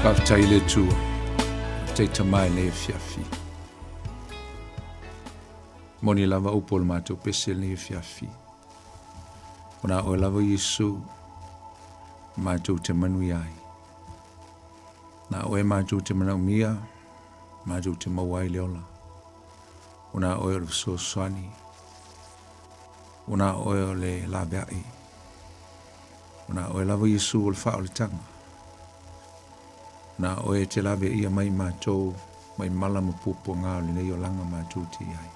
Faafetai i le Atua. Faafetai Tama i lenei afiafi. Moni lava upu o le matou pese i lenei afiafi. Ona oe lava Iesu matou te manuia ai. Na oe matou te manaomia, matou te maua ai le ola. Ona oe o le fesoasoani. Ona oe o le laveai. Ona oe lava Iesu o le faaoletaga. Na oe e te laveaia mai matou mai mala ma puapuaga o lenei olaga matou te i ai.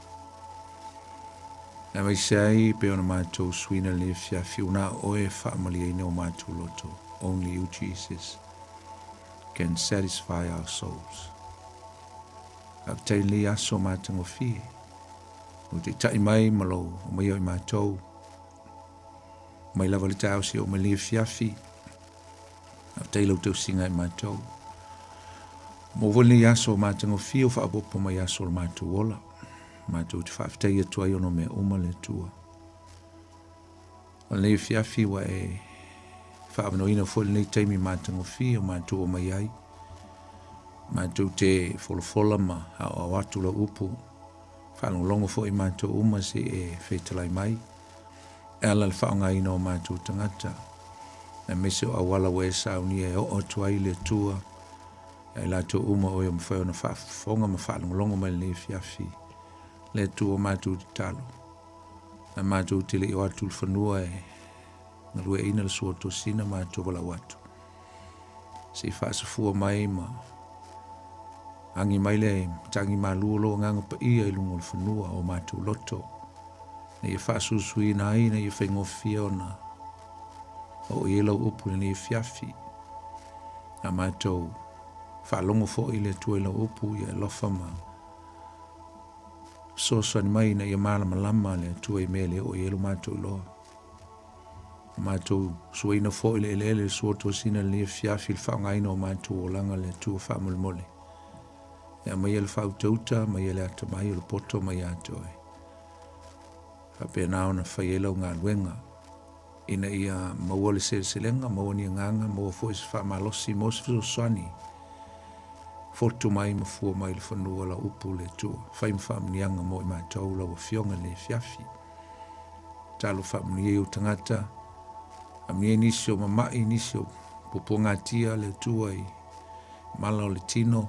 Aemaise ai pei ona matou suina lenei afiafi, ua na oe e faamalieina o matou loto. Only you, Jesus, can satisfy our souls. Faafetai i lenei aso matagofie. Ua taitai mai ma lou omaia o i matou. Mai lava le taeao seia oo mai lenei afiafi. Faafetai i lau tausiga i matou. Maua foi lenei aso matagofie o faaopoopo mai aso o le matou ola. Matou te faafetai atu ai ona o mea uma le Atua. O lenei afiafi ua e faaavanoaina foi lenei taimi matagofie o matou omai ai. Matou te folafola ma aoao atu lau upu. Faalogologo foi matou uma se i e fetalai mai. E ala le faaaogaina o matou tagata, aemaise o auala ua e saunia e oo atu ai le Atua ia i latou uma o e o mafai ona faafofoga ma faalogologo mai lenei afiafi. Le Atua o matou tatalo, ae matou te le i o atu i le fanua e galueaiina le sua tosina matou valaau atu. Se i faasafua mai ma agi mai le matagi malu o lou Agaga Paia i luga o le fanua o matou loto, ina ia faasuisuina ai, ina ia faigofie ona oo i ai lau upu i lenei afiafi. A matou faalogo foi le Atua i lau upu, ia alofa ma fesoasoani mai ina ia malamalama le Atua i mea e le oo i ai lo matou iloa. O matou suaina foi le eleele, le sua tosina i lenei afiafi, le faaaogaina o matou olaga le Atua faamolemole. E aumaia le faautauta, aumaia le atamai o le poto mai ia te oe. Faapena ona fai ai lau galuega ina ia maua le seleselega, maua ni agaga, maua foi se faamalosi, maua se fesoasoani fotu mai ma fua mai le fanua lau upu le Atua. Fai ma faamanuiaga mo i matou lau Afioga i lenei afiafi. Talo faamanuia i ou tagata, faamanuia i nisi o mama'i, nisi o puapuagatia le Atua i mala o le tino,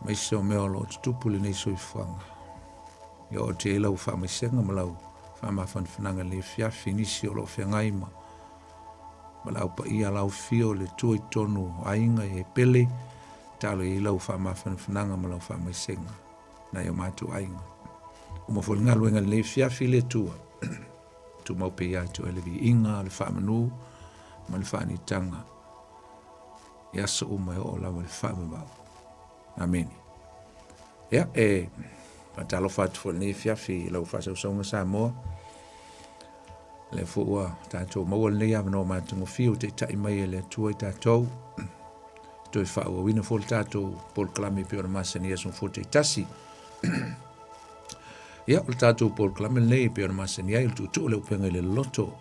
aemaise o mea o lo o tutupu i lenei soifuaga. Ia oo atu i ai lau faamaisega ma lau faamafanafanaga i lenei afiafi i nisi o lo o feagai ma valaau paia alaofia o le Atua i totonu o aiga e pele, talo i ai lau faamafanafanaga ma lau faamaisega nai o matou aiga. Uma foi le galuega i lenei afiafi le Atua, tumau pea ia te oe le viiga, le faamanu ma le faanitaga i aso uma e oo lava i le faavavau. Amene. Ia, e faatalofa atu foi i lenei afiafi i lau faasausauga Samoa. Lea foi ua tatou maua lenei avanoa matagofie ua taitai mai e le Atua i tatou. Toe faaauauina foi le tatou polokalame pei ona masani i aso fou taitasi. Ia, o le tatou polokalame lenei pei ona masani ai, o le tuutuu o le upega i le loloto.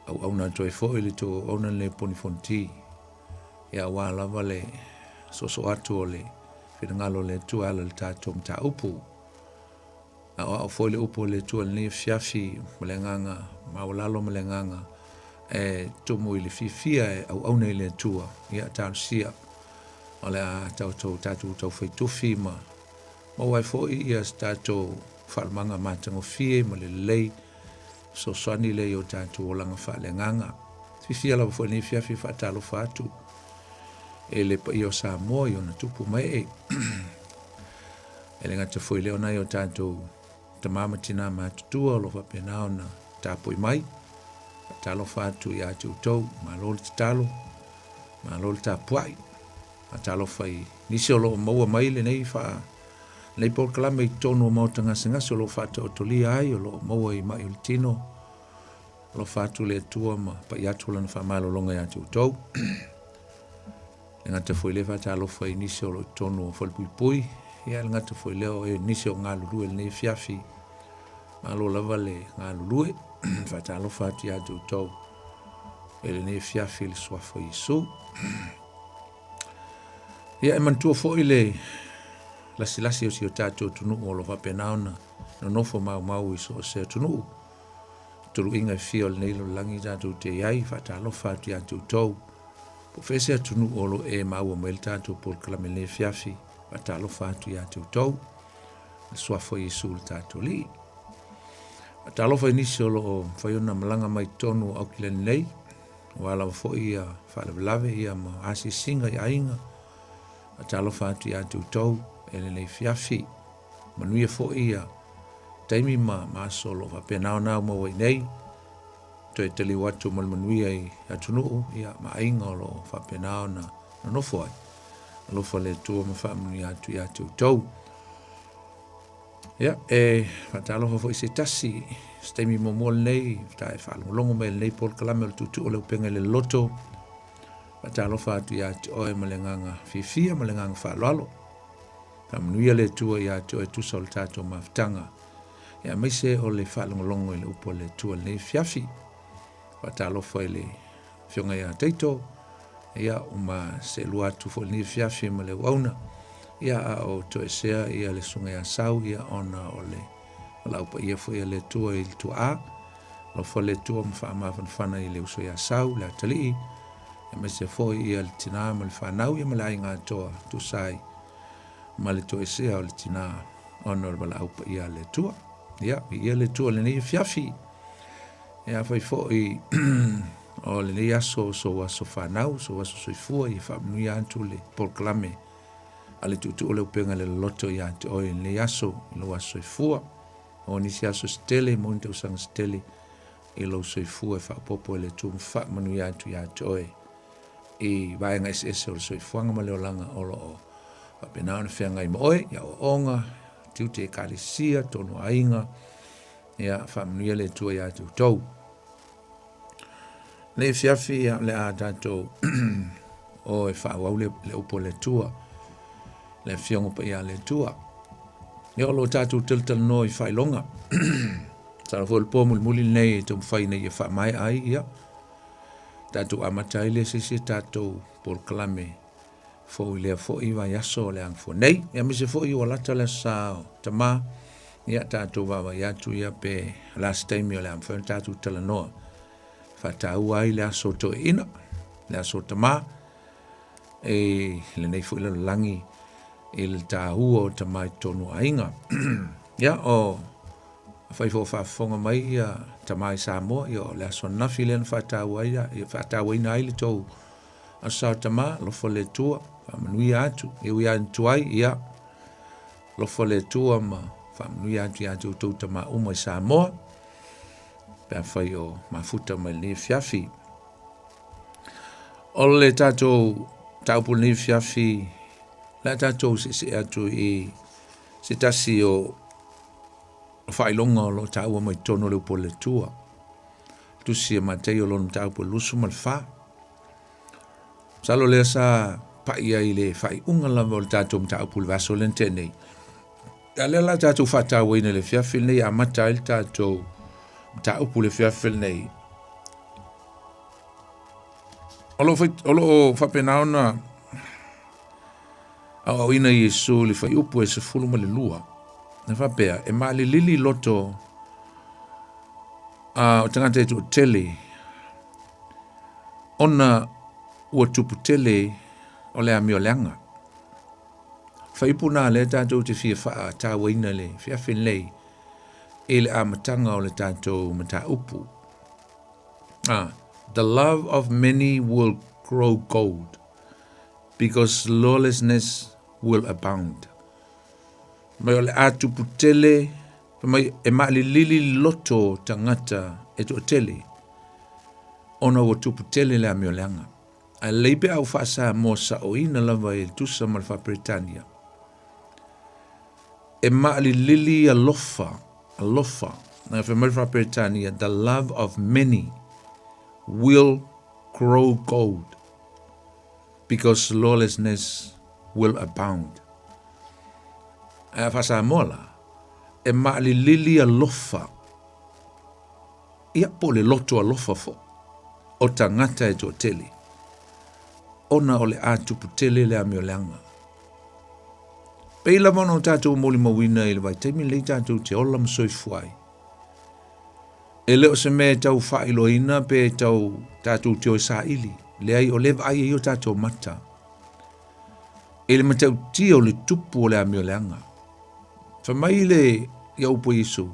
Auauna atu ai foi le tou auauna lenei o Poni Fonoti. Ia, aua lava le soosoo atu o le finagalo o le Atua e ala i le tatou mataupu. Aoao foi le upu a le Atua i lenei afiafi ma le agaga maualalo ma le agaga e tumu i le fiafia e auauna i le Atua. Ia, talosia o le a tatou tatou taufai tufi ma maua ai foi ia se tatou faalumaga matagofie ma le lelei fesoasoani lea i o tatou olaga faaleagaga. Fiafia lava foi i lenei afiafi e faatalofa atu e le paia o Samoa i ona tupu ma ee. E le gata foi i lea o nai o tatou tama ma tina matutua o lo o faapena ona tapui mai. Faatalofa atu ia te outou, malo le tatalo, malo le tapuai. Faatalofa i nisi o lo o maua mai lenei faa lenei polokalame i totonu o maota gasegase o lo o faataotolia ai, o lo o maua i mai o le tino. Alofa atu le Atua ma pai atu lana faamalologa ia te outou. Le gata foi lea faatalofa i nisi o lo o i totonu o falepuipui, ia le gata foi lea o e nisi o galulue i lenei afiafi. Malo lava le galulue, faatalofa atu ia te outou i lenei afiafi i le suafa o Iesu. Ia, e manatua foi le lasilasi o si o tatou atunuu o lo o faapena ona nonofo maumau i so o se atunuu. Tuluiga e fia o lenei lalolagi tatou te i ai, faatalofa atu ia te outou. Po o fea se atunuu o lo o e maua mai le tatou polokalame i lenei afiafi, faatalofa atu ia te outou. Le suafa o Iesu le tatou Alii. Faatalofa i nisi o lo o mafai ona malaga mai totonu o Aukilani nei, aua lava foi ia faalavelave ia ma asiasiga i aiga. Faatalofa atu ia te outou e lenei afiafi. Manuia foi ia taimi ma aso o lo o faapena ona au maua i nei. Toe taliu atu ma le manuia i atunuu ia, ma aiga o lo o faapena ona nonofo ai. Alofa le Atua ma faamanuia atu ia te outou. Ia, e faatalofa foi se tasi, se taimi muamua lenei, ta e faalogologo mai lenei polokalame o le tuutuu o le upega i le loto. Faatalofa atu ia te oe ma le agaga fiafia ma le agaga faaaloalo. Faamanuia le Atua ia te oe tusa o le tatou mafutaga. Ia aemaise o le faalogologo i le upu a le Atua lenei afiafi. Faatalofa i le Afioga ia Taito, ia uma seelua atu foi lenei afiafi ma le auauna. Ia a o toesea ia le susuga ia Sau ia ona o le valaau paia foi a le Atua i le tuaa. Alofa le Atua ma faamafanafana i le uso ia Sau, le atalii, aemaise foi ia le tina ma le fanau ia ma le aiga atoa tusa ai ma le toesea o le tina ona o le valaau paia a le Atua. Ia, viia le Atua i lenei afiafi. Ia, afai foi o lenei aso o sou aso fanau, sou aso soifua, ia faamanuia atu le polokalame a le tuutuu o le upega i le loloto ia te oe i lenei aso, i lou aso soifua. O nisi aso se tele, mo ni tausaga se tele, i lou soifua e faaopoopo e le Atua ma faamanuia atu ia te oe i vaega eseese o le soifuaga ma le olaga o lo o faapena ona feagai ma oe, i aoaoga, tiute ekalesia, tonu aiga, ia faamanuia le Atua ia te outou. Nei afiafi ia le a tatou o e faaauau le, le upu a le Atua, le afioga paia a le Atua. Ia o lo o tatou talatalanoa i faailoga. Masalo foi o le po mulimuli lenei e taumafai ina ia faamaea ai, ia, tatou amata ai lea se isi tatou polokalame fou i lea foi vaiaso o le a gafua nei. Ia aemaise foi ua lata le aso sa o tama, ia tatou vaavaai atu ia pe o le a se taimi o le a mafai ona tatou talanoa faataua ai le aso o toeaiina, le aso o tama, e lenei foi lalolagi i le taua o tama i totonu o aiga. Ia, o afai foi o faafofoga mai ia tama i Samoa, ia o le aso ananafi lea na faataua ai, ia faatauaina ai le tou aso sa o tama, alofa le Atua, faamanuia atu, e ui lava ina tuai, ia, alofa le Atua ma faamanuia atu ia te outou tama uma i Samoa, pe afai o mafuta mai lenei afiafi. O le tatou mataupu lenei afiafi, le a tatou seesee atu i se tasi o faailoga o lo o taua mai totonu o le upu a le Atua. Tusi a Mataio lona mataupu e 24. Masalo lea sa pai ai i le faaiuga lava o le tatou mataupu i le vaiaso lea na tea nei. A lea la tatou faatauaina i le afiafi lenei, amata ai le tatou mataupu i le afiafi lenei. O lo o faapena ona aoaoina Iesu i le fuaiupu e 12, na faapea, e maalilili loto a o tagata e toatele ona ua tupu tele o le amio leaga. Fuaiupu na lea tatou te fia faatauaina i le afiafi lenei i le amataga o le tatou mataupu. Ah, the love of many will grow cold because lawlessness will abound. Mai o le a tupu tele, mai e maalilili loto tagata e toatele, ona ua tupu tele le amio leaga. Ae lelei pe a ou faa-Samoa saoina lava i le tusa ma le faa-Peretania. E maalilili alofa, alofa, na fai mai le faa-Peretania, the love of many will grow cold because lawlessness will abound. Ae a faa-Samoa la, e maalilili alofa, ia po o le loto alofa foi o tagata e toatele, ona o le a tupu tele le amio leaga. Pei lava ona o tatou molimauina i le vaitaimi lenei tatou te ola ma soifua ai. E le o se mea e tau faailoaina pe tau tatou te o e saili. Leai, o lea e vaai ai o tatou mata i le matautia o le tupu o le amioleaga. Fai mai le ia upu a Iesu,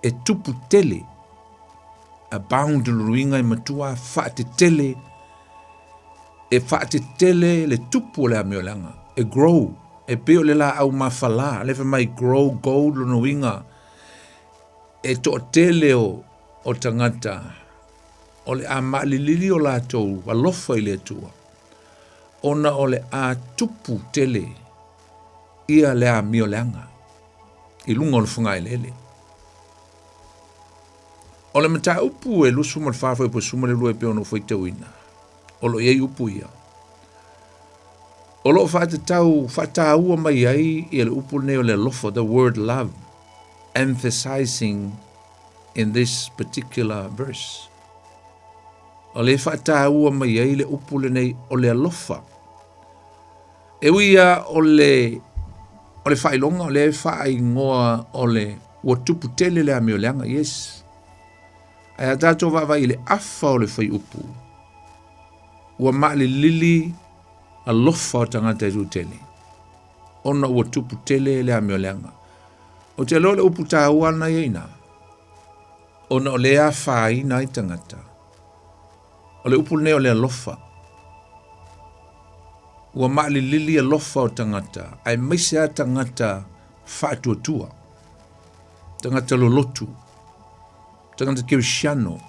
e tupu tele, abound lona uiga e matua faatetele, e faatetele le tupu o le amioleaga, e grow, e pei o le laau mafala, lea fai mai grow gold lona uiga e toatele o, o tagata o le a maalilili o latou alofa i le Atua, ona o le a tupu tele ia le amioleaga i luga o le fogaeleele. O le mataupu e 24 fuaiupu e 12 e pei ona ou faitauina, o lo o i ai upu ia. O lo o faatatau faataua mai ai ia le upu lenei o le alofa, the word love, emphasizing in this particular verse. O le faataua mai ai le upu lenei o le alofa. E ui ia o le o le faailoga o lea e faaigoa o le ua tupu tele le amioleaga, yes. Ae a tatou vaavaai i le afa o le fuaiupu, ua maalilili alofa o tagata e tele, ona ua tupu tele le amioleaga. Ou te iloa o le upu taua lena ia i ina, ona o lea e afaina ai tagata. O le upu lenei o le alofa. Ua maalilili alofa o tagata, aemaise lava tagata faatuatua, tagata lolotu, tagata kerisiano,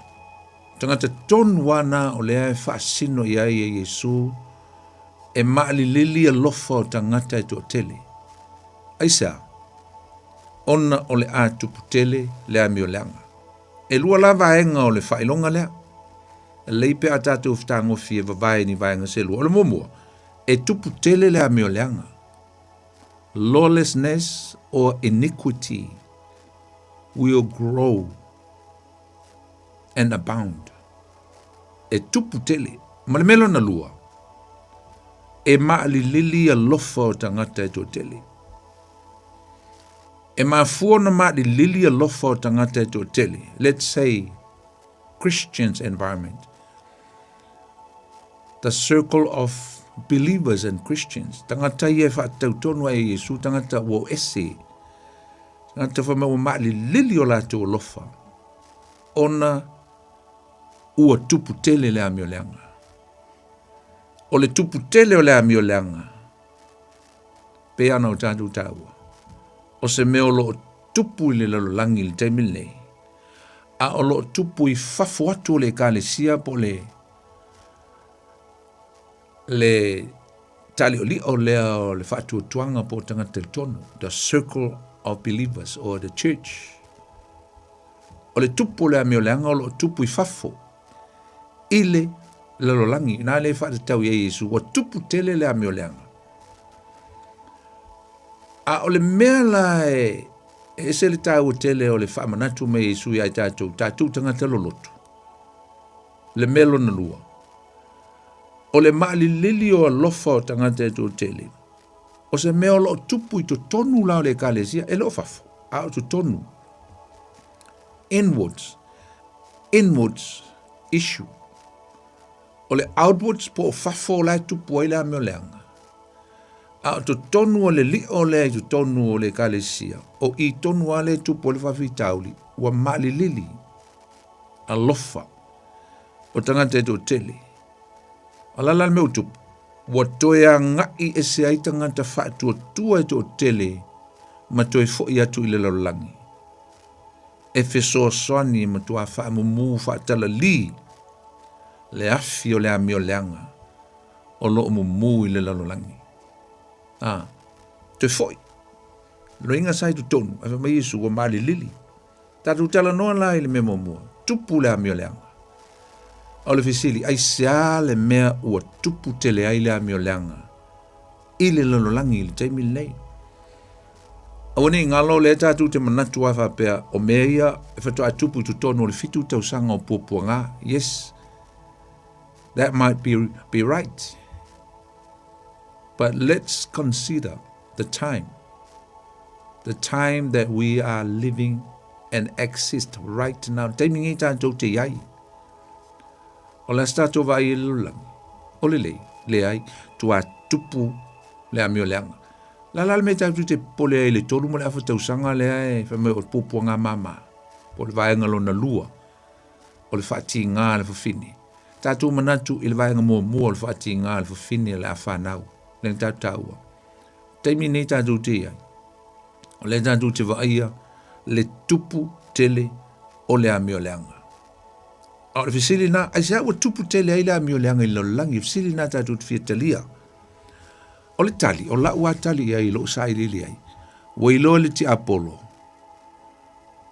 tagata tonu lava na o lea e faasino i ai e Iesu e maalilili alofa o tagata e toatele. Aisea? Ona o le a tupu tele le amioleaga. E lua la vaega o le faailoga lea. Lelei pe a tatou fetagofi e vavae i ni vaega se lua. O le muamua, e tupu tele le amioleaga. Lawlessness or iniquity will grow and abound. E tupu tele. Ma le mea lona lua, e maalilili alofa o tagata e toatele. E mafua ona maalilili alofa o tagata e toatele, let's say Christians environment, the circle of believers and Christians, tagata ia e faatatau tonu ai e Iesu, tagata ua o ese, tagata fai mai ua maalilili o latou alofa, ona ua tupu tele le amioleaga. O le tupu tele o le amioleaga, pei ona o tatou taua, o se mea o lo o tupu i le lalolagi i le taimi lenei, a o lo o tupu i fafo atu o le ekalesia po o le le taaliolio lea o le faatuatuaga po o tagata talitonu, the circle of believers or the church. O le tupu o le amioleaga o lo o tupu i fafo i le lalolagi, ina lea e faatatau i ai Iesu, ua tupu tele le amioleaga. A o le mea la e ese le taua tele o le faamanatu mai e Iesu ia i tatou, tatou tagata loloto, le mea lona lua, o le maalilili o alofa o tagata e toatele, o se mea o lo o tupu i totonu la o le ekalesia, e le o fafo, a o totonu. Inwards, inwards issue. O le outwards po o fafo o la e tupu ai le amioleaga. A o totonu o le lio lea i totonu o le ekalesia, o i tonu lava lea e tupu ai le faafitauli, ua maalilili alofa o tagata e toatele. A o le a la le mea ua tupu? Ua toe agai ese ai tagata faatuatua e toatele ma toe foi atu i le lalolagi. E fesoasoani e matua faamumu faatalali le afi o le amioleaga o lo o mumu i le lalolagi. A, toe foi. Loiga sa i totonu, ae fai mai Iesu ua maalilili. Tatou talanoa la i le mea muamua, tupu le amioleaga. O le fesili, aisea le mea ua tupu tele ai le amioleaga i le lalolagi i le taimi lenei? Aua ne i galo lea tatou te manatu lava faapea o mea ia e faatoa tupu i totonu o le 7 tausaga o puapuaga. Yes, that might be right. But let's consider. The time. The time that we are living and exist right now. Taimi nei tātou te iai. O le asa tātou vaai i le lalolagi. O le lei, leai, tua tupu le amioleaga. La la le mea tatou te popole ai i le tolu ma le afa tausaga lea e fai mai o le puapuaga mama, po o le vaega lona lua o le faatiga a le fafine. Tatou manatu i le vaega muamua o le faatiga a le fafine o le a fanau, lea na tatou taua. Taimi nei tatou te i ai, o lea tatou te vaaia le tupu tele o le amioleaga. A o le fesili lena, aisea ua tupu tele ai le amioleaga i le lalolagi? O le fesili lena tatou te fia talia. O le tali, o lau lava tali i ai i lou sailiili ai, ua iloa e le tiapolo,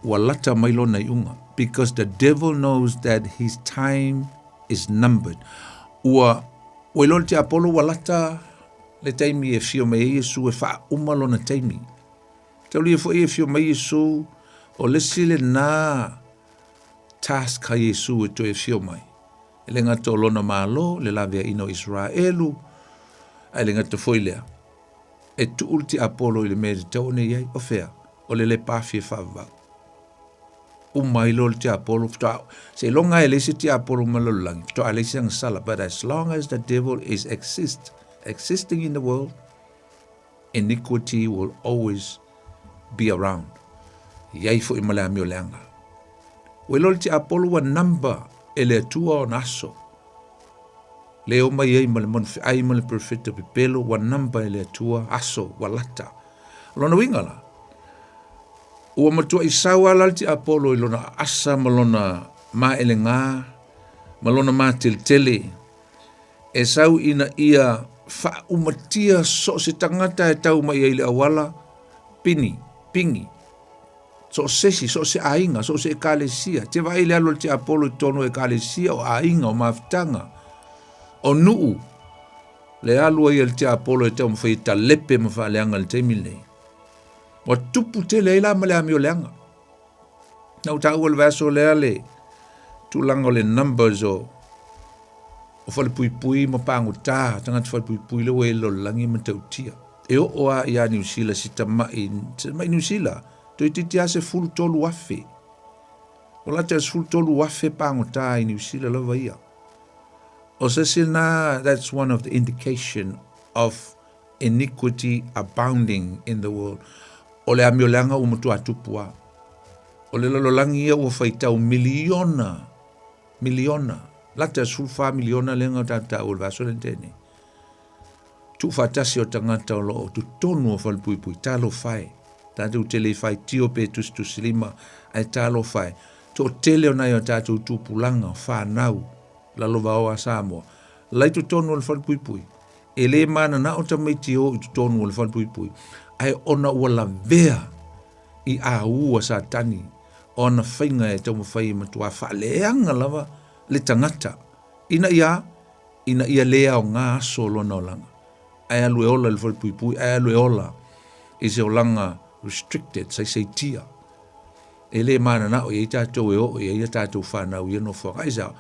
ua lata mai lona iuga, because the devil knows that his time is numbered. Ua, ua iloa le tiapolo ua lata le taimi e afio mai ai Iesu e faauma lona taimi. Taulia foi e afio mai Iesu, o le isi lena task a Iesu e toe afio mai. E le gata o lona malo, le laveaiina o Iseraelu, ae le gata foi lea, e tuu le tiapolo i le mea e tatau ona i ai, o fea? O le lepa fia faavavau. Uma ai loa le tiapolo, faatoa, seiloga e leai se tiapolo ma le lalolagi, faatoa leai se agasala. But as long as the devil is exist, existing in the world, iniquity will always be around. I ai foi ma le amioleaga. Ua iloa le tiapolo ua number e le Atua ona aso. Le o mai ai ma le manufeai ma le perofeta pepelo ua number e le Atua aso ua lata. O lona uiga la, ua matuai sau lava la le tiapolo i lona asa ma lona maelega ma lona mateletele e sau ina ia faaumatia so o se tagata e tau mai ai i le auala, pini, pingi, so o se isi, so o se aiga, so o se ekalesia. Te vaai i le alu a le tiapolo i totonu o ekalesia, o aiga, o mafutaga, o nuu, le alu ai a le tiapolo e taumafai e talepe ma faaleaga i le taimi lenei. Ua tupu tele ai la ma le amioleaga. Na ou taua i le vaiaso lea le tulaga o le numbers o o falepuipui ma pagota, tagata falepuipui lea ua i ai le lalolagi e matautia. E oo lava ia Niu Sila si tamai, si tamai Niu Sila, toeitiiti lava 13,000. Ua lata i le 13,000 pagota i Niu Sila lava ia. O se isi lena, that's one of the indication of iniquity abounding in the world. O le amioleaga ua matua tupu lava. O le lalolagi ia ua faitau miliona, miliona, lata i le 14 miliona lea na tatou taua i le vaiaso lea na tea nei. Tuufaatasi o tagata o lo o totonu o falepuipui, talofa e. Tatou te le faitio pe tusitusilima, ae talofa e. Toatele o nai o tatou tupulaga, o fanau, lalovaoa a Samoa, la i totonu o le falepuipui. E le mananao tamaiti e o i totonu o le falepuipui, ae ona ua lavea i aū a Satani o ana faiga e taumafai e matuā faaleaga lava le tagata, ina ia, ina ia le aoga aso o lona olaga, ae alu e ola i le falepuipui, ae alu e ola i se olaga restricted, saisaitia. E le mananao i ai tatou e oo i ai a tatou fanau i ia nofoaga. Aisea?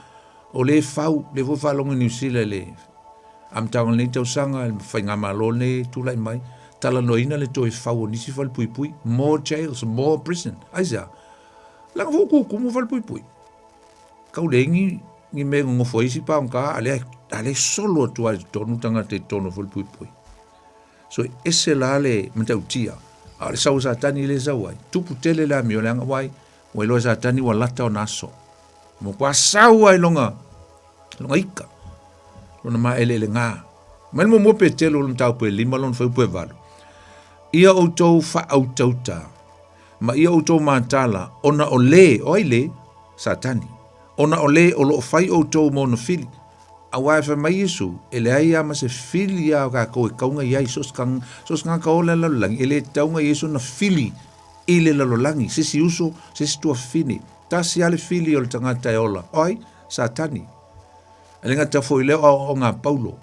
O lea e fau, lea foi e faalogo i Niu Sila i le amataga o lenei tausaga, i le faigamalo lenei e tulai mai, talanoaina le toe fau o nisi falepuipui, more jails, more prison. Aisea? Leaga foi ua tutumu falepuipui. Tau leai ni, ni mea e nonofo ai isi pagota, a lea, a lea e solo atu lava i totonu tagata i totonu o falepuipui. So e ese la le matautia, a o le sau a Satani lea e sau ai, tupu tele le amio leaga wai, ua iloa e Satani ua lata ona aso. Ua matua sau lava i lona, lona ika, lona maeleelega. Mai le muamua Petelo o le mataupu e lima lona fuaiupu e valu. Ia outou faautauta ma ia outou mataala ona o le, o ai le? Satani. Ona o le o lo o fai outou ma ona fili. Aua e fai mai Iesu, e leai lava ma se fili a o tatou e tau ona i ai, so o se tagata ola i le lalolagi, e le tatau ona i ai sona fili i le lalolagi, se isi uso, se isi tuafafine. Tasi lava le fili o le tagata e ola, o ai? Satani. E le gata foi i lea o aoaoga a Paulo.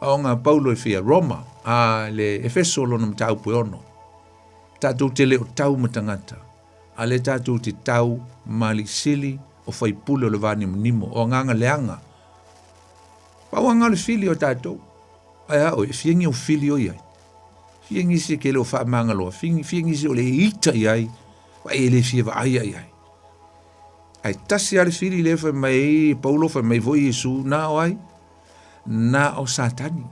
Aoaoga a Paulo i fia? Roma, a le Efeso lona mataupu e ono. Tatou te le o tau ma tagata. A lea tatou te tau ma alii sili o faipule o le va nimonimo, o agaga leaga. Pau aga o le fili o tatou. Ae a oe, e fia ni au fili o i ai? Fia nisi e te le o faamagaloa, fia nisi o le ita i ai, vaai e le fia vaaia i ai. Ae tasi lava le fili lea fai mai ai Paulo, fai mai foi Iesu, na o ai? Na o Satani.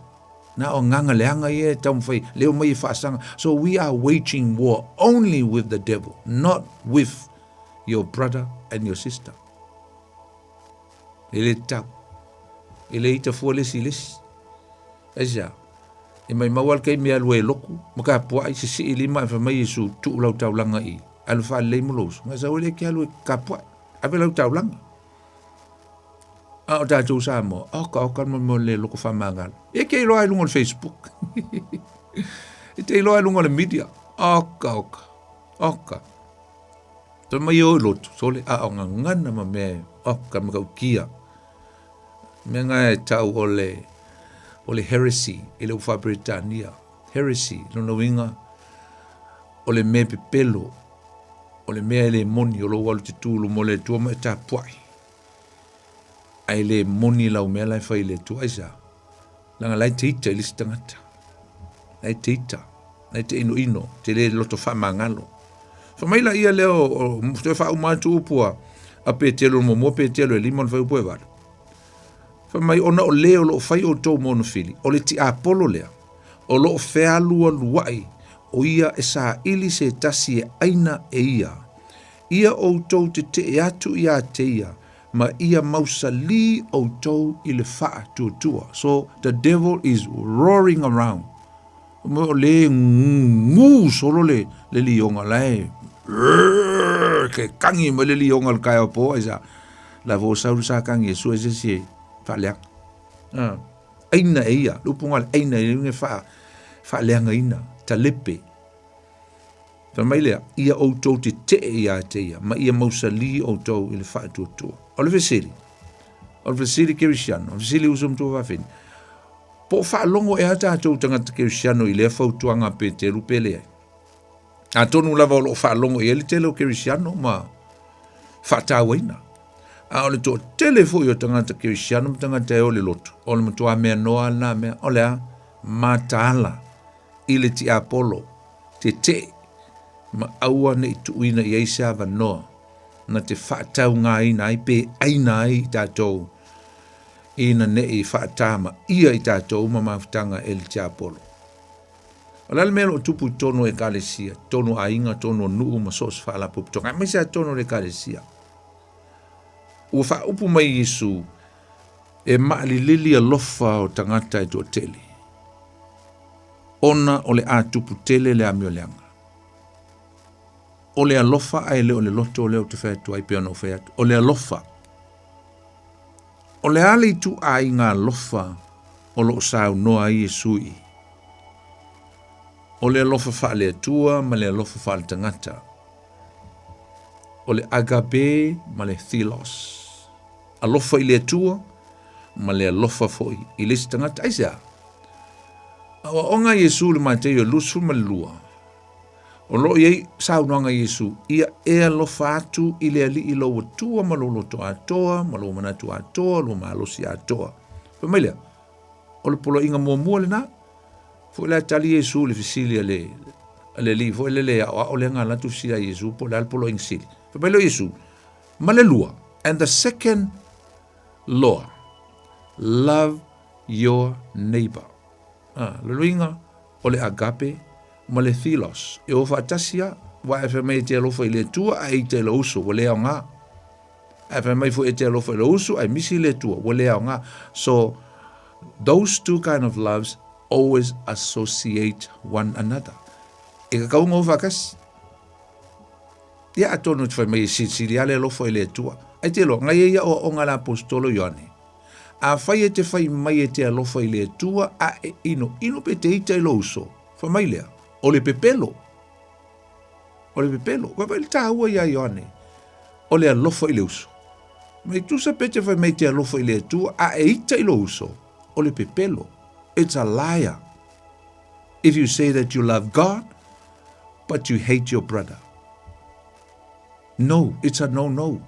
Na o agaga leaga ia e taumafai, leo mai e faasaga. So we are waging war only with the devil, not with your brother and your sister. E le tatau. E le ita fua le isi i le isi. Aisea? E maumau lava le taimi e alu ai e lotu ma tapuai, sisii lima ae fai mai Iesu, tuu lau taulaga i i, alu faalelei ma lou uso. Nai sau ai lea e te alu e tapuai, ave lau taulaga. A o tatou Samoa, oka oka le mea o le loko faamagalo. E te iloa i luga o le Facebook. E te iloa i luga o le media. Oka oka, oka. Fai mai e o i lotu, sole, a o gagana ma mea, oka matautia. Mea na e tau o le, o le heresy i le upu Peretania. Heresy, lona uiga, o le mea pepelo, o le mea e le moni, o lou alu te tu i luma o le Atua ma e tapuai. Ae le moni lau mea la e fai i le Atua. Aisea? Leaga la e te ita i le isi tagata. La e te ita. La e te inoino. Te le loto faamagalo. Fai mai laia lea o, o, toe faauma atu upu a, a Petelo muamua Petelo e lima o le fuaiupu e valu. Fai mai ona o le o loo fai outou ma ona fili, o le tiapolo lea, o loo fealualuai, o ia e saili se tasi e aina e ia. Ia outou tetee atu ia te ia, ma ia mausalī outou i le faatuatua. So the devil is roaring around. O le gū solo le, le lioga la e ke kangi mai le lioga o le taeao pō aisea? La fo sau le sa kangi e sue se isi e faaleaga. Ah. Aina e ia, le upu le aina e ia fa faaleagaina, talepe. Fai mai lea, ia outou tetee ia te ia, ma ia mausalī outou i le faatuatua. O le fesili, o le fesili kerisiano, o le fesili uso ma tuafafine, Po o faalogo ea tatou tagata kerisiano i lea fautuaga a Peteru pe leai? Atonu lava o lo o faalogo i ai le tele o kerisiano ma faatauaina. A o le toatele foi o tagata kerisiano ma tagata e o le lotu, o le matua mea noa lena mea, o le a? Mataala i le tiapolo, tetee, ma aua ne i tuuina i ai se avanoa na te faataugaina ai pe aina ai i tatou ina ne i faatamaia i tatou ma mafutaga e le tiapolo. O le a le mea o lo o tupu i totonu o Ekalesia, totonu o aiga, totonu o nuu ma so o se faalapotopotoga, aemaise lava totonu o le Ekalesia? Ua faaupu mai Iesu, e maalilili alofa o tagata e toatele, ona o le a tupu tele le amioleaga. O le alofa ae le o le loto lea ou te fai atu ai pei ona ou fai atu. O le alofa. O le a le ituaiga alofa o lo o saunoa ai Iesu i i? O le alofa faale-Atua ma le alofa faale-tagata. O le agape ma le philos. Alofa i le Atua ma le alofa foi i le isi tagata. Aisea? Aoaoga a Iesu i le Mataio 22, O lo o i ai saunoaga a Iesu, Ia e alofa atu i le Alii lou Atua ma lou loto atoa, ma lou manatu atoa, lou malosi atoa. Fai mai lea, o le poloaiga muamua lena. Foi la e tali Iesu i le fesili a le, a le alii foi lele e aoao lea na alu atu fesili a Iesu po o le a le poloaiga sili. Fai mai lea o Iesu, ma le lua, and the second law, love your neighbor. Ah, le luiga, o le agape ma le philos, e o faatasi lava, aua e fai mai e te alofa i le Atua ae ita i lou uso, ua le aoga. Ae fai mai foi e te alofa i lou uso ae misi le Atua, ua le aoga. So, those two kind of loves always associate one another. E tatau ona o faatasi. Ia atonu e te fai mai e silisili lava le alofa i le Atua. Ae te iloa, na i ai aoaoga a le Aposetolo Ioane. Afai e te fai mai e te alofa i le Atua a e inoino pe te ita i lou uso, fai mai lea, o le pepelo. O le pepelo. Vaavaai le taua iā Ioane, o le alofa i le uso. Mai tusa pe te fai mai e te alofa i le Atua a e ita i lou uso, o le pepelo. It's a liar. If you say that you love God, but you hate your brother. No, it's a no no.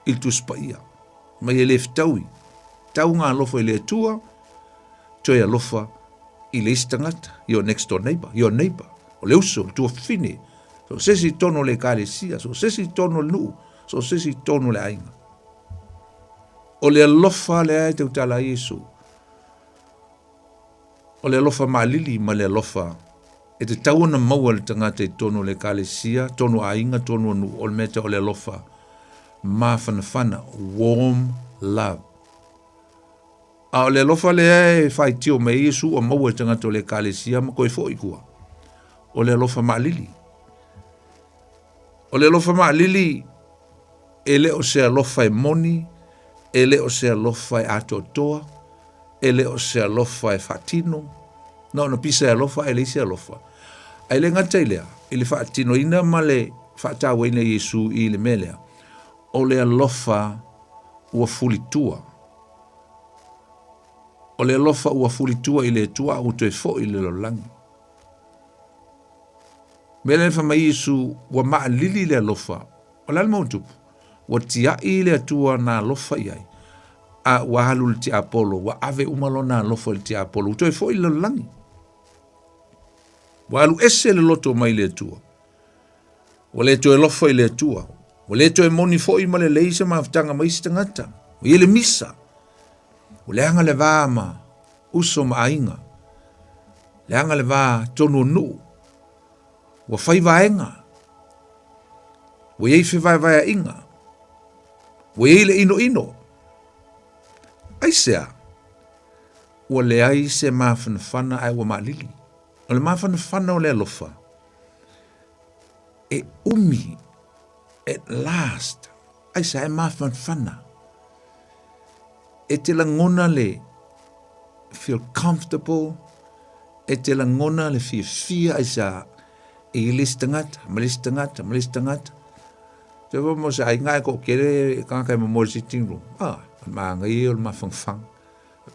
I le Tusi Paia. Mai e le fetaui. Tau ngā alofa i le Atua, toe alofa i le isi tagata, your next door neighbor, your neighbor, o le uso, le tuafafine, so o se isi i totonu o le ekalesia, so o se isi i totonu o le nuu, so o se isi i totonu o le aiga. O le alofa lea e tautala ai Iesu. O le alofa maalili ma le alofa e tatau ona maua e le tagata i totonu o le ekalesia, totonu o aiga, totonu o nuu, o le mea tau o le alofa mafanafana, warm love. A o le alofa lea e faitio mai ai Iesu ua maua e tagata o le ekalesia ma toe foi i tua, o le alofa maalili. O le alofa maalili e le o se alofa e moni, e le o se alofa e atoatoa, e le o se alofa e faatino, na ona pisa e alofa ae leai se alofa. Ae le gata i lea, i le faatinoina ma le faatauaina e Iesu i le mea lea, o le alofa ua fulitua. O le alofa ua fulitua i le Atua a ua toe foi i le lalolagi. Mea lea fai mai Iesu, ua maalili le alofa. O le a le mea ua tupu? Ua tiai le Atua na alofa i ai, a ua alu le tiapolo, ua ave uma lona alofa i le tiapolo, ua toe foi i le lalolagi. Ua alu ese le loto mai le Atua. Ua le toe alofa i le Atua. Ua le toe moni foi ma lelei se mafutaga ma isi tagata. Ua i ai le misa. Ua leaga le va ma uso ma aiga. Leaga le va tonu o nuu. Ua fai vaega. Ua i ai fevaevaeaiga. Ua i ai le inoino. Aisea? Ua leai se mafanafana ae ua maalili. O le mafanafana o le alofa, e umi, at last, aisea e mafanafana. E te lagona le feel comfortable, e te lagona le fiafia aisea e i le isi tagata, ma le isi tagata, ma le isi tagata. Te wha mo se aiga e toatele tagata e momoe i le sitting room. Ah, o le māngai o le mafanafana.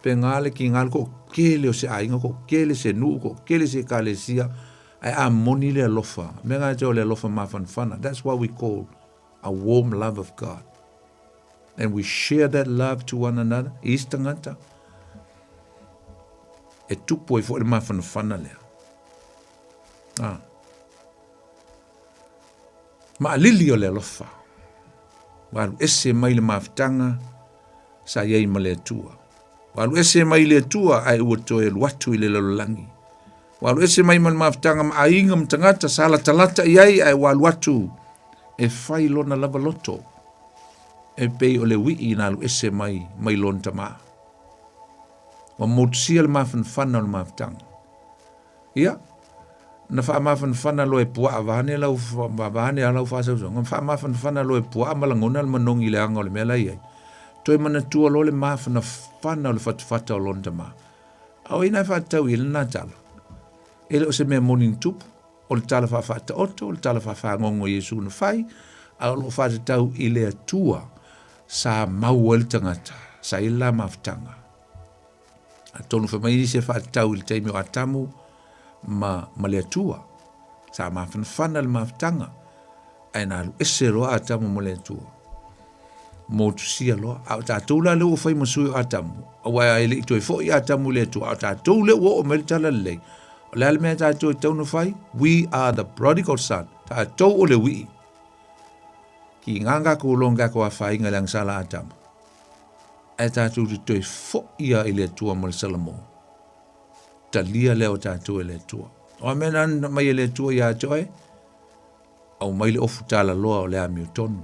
Pēnā le kīnā le toatele o se aiga, toatele se nuu, toatele se ekalesia, ae a moni le alofa. Mea ngā te o le alofa mafanafana. That's why we call a warm love of God. And we share that love to one another. I isi tagata, e tupu ai foi le mafanafana lea. Ah. Maalili o le alofa. Ua alu ese mai le mafutaga sa i ai ma le Atua. Ua alu ese mai le Atua ae ua toe alu atu i le lalolagi. Ua alu ese mai ma le mafutaga ma aiga ma tagata sa latalata i ai ae ua alu atu e fai lona lava loto e pei o le uii na alu ese mai mai lona tamā. Ua motusia le mafanafana o le mafutaga. Ia, na faamafanafana loa e puaa vaeane lau vaeane a lau faasausauga, na faamafanafana loa e puaa ma lagona le manogi i le aga o le mea la e i ai. Toe manatua loa le mafanafana o le fatafata o lona tama. A o ai na e faatatau i ai lena tala? E le o se mea moni na tupu, o le tala faafaataoto, o le tala faafagogo a Iesu na fai, a o lo o faatatau i le Atua sa mau ai le tagata, sa i ai le la mafutaga. Atonu fai mai nisi e faatatau i le taimi o Atamu ma, ma le Atua. Sa mafanafana le mafutaga, ae na alu ese loa Atamu ma le Atua. Motusia loa. A o tatou la lea ua fai ma sui o Atamu, aua e le i toe foi Atamu i le Atua, a o tatou lea ua oo mai le tala lelei. O le a le mea tatou e tatau ona fai? We are the prodigal son. Tatou o le uii. Ki ngā kākou loa kākou afainga i le agasala Atamu. Ae tatou te toe foi lava i le Atua ma le Salamo. Talia lea o tatou e le Atua. O a mea na mai e le Atua ia te oe, aumai le ofu talaloa o le amiotonu.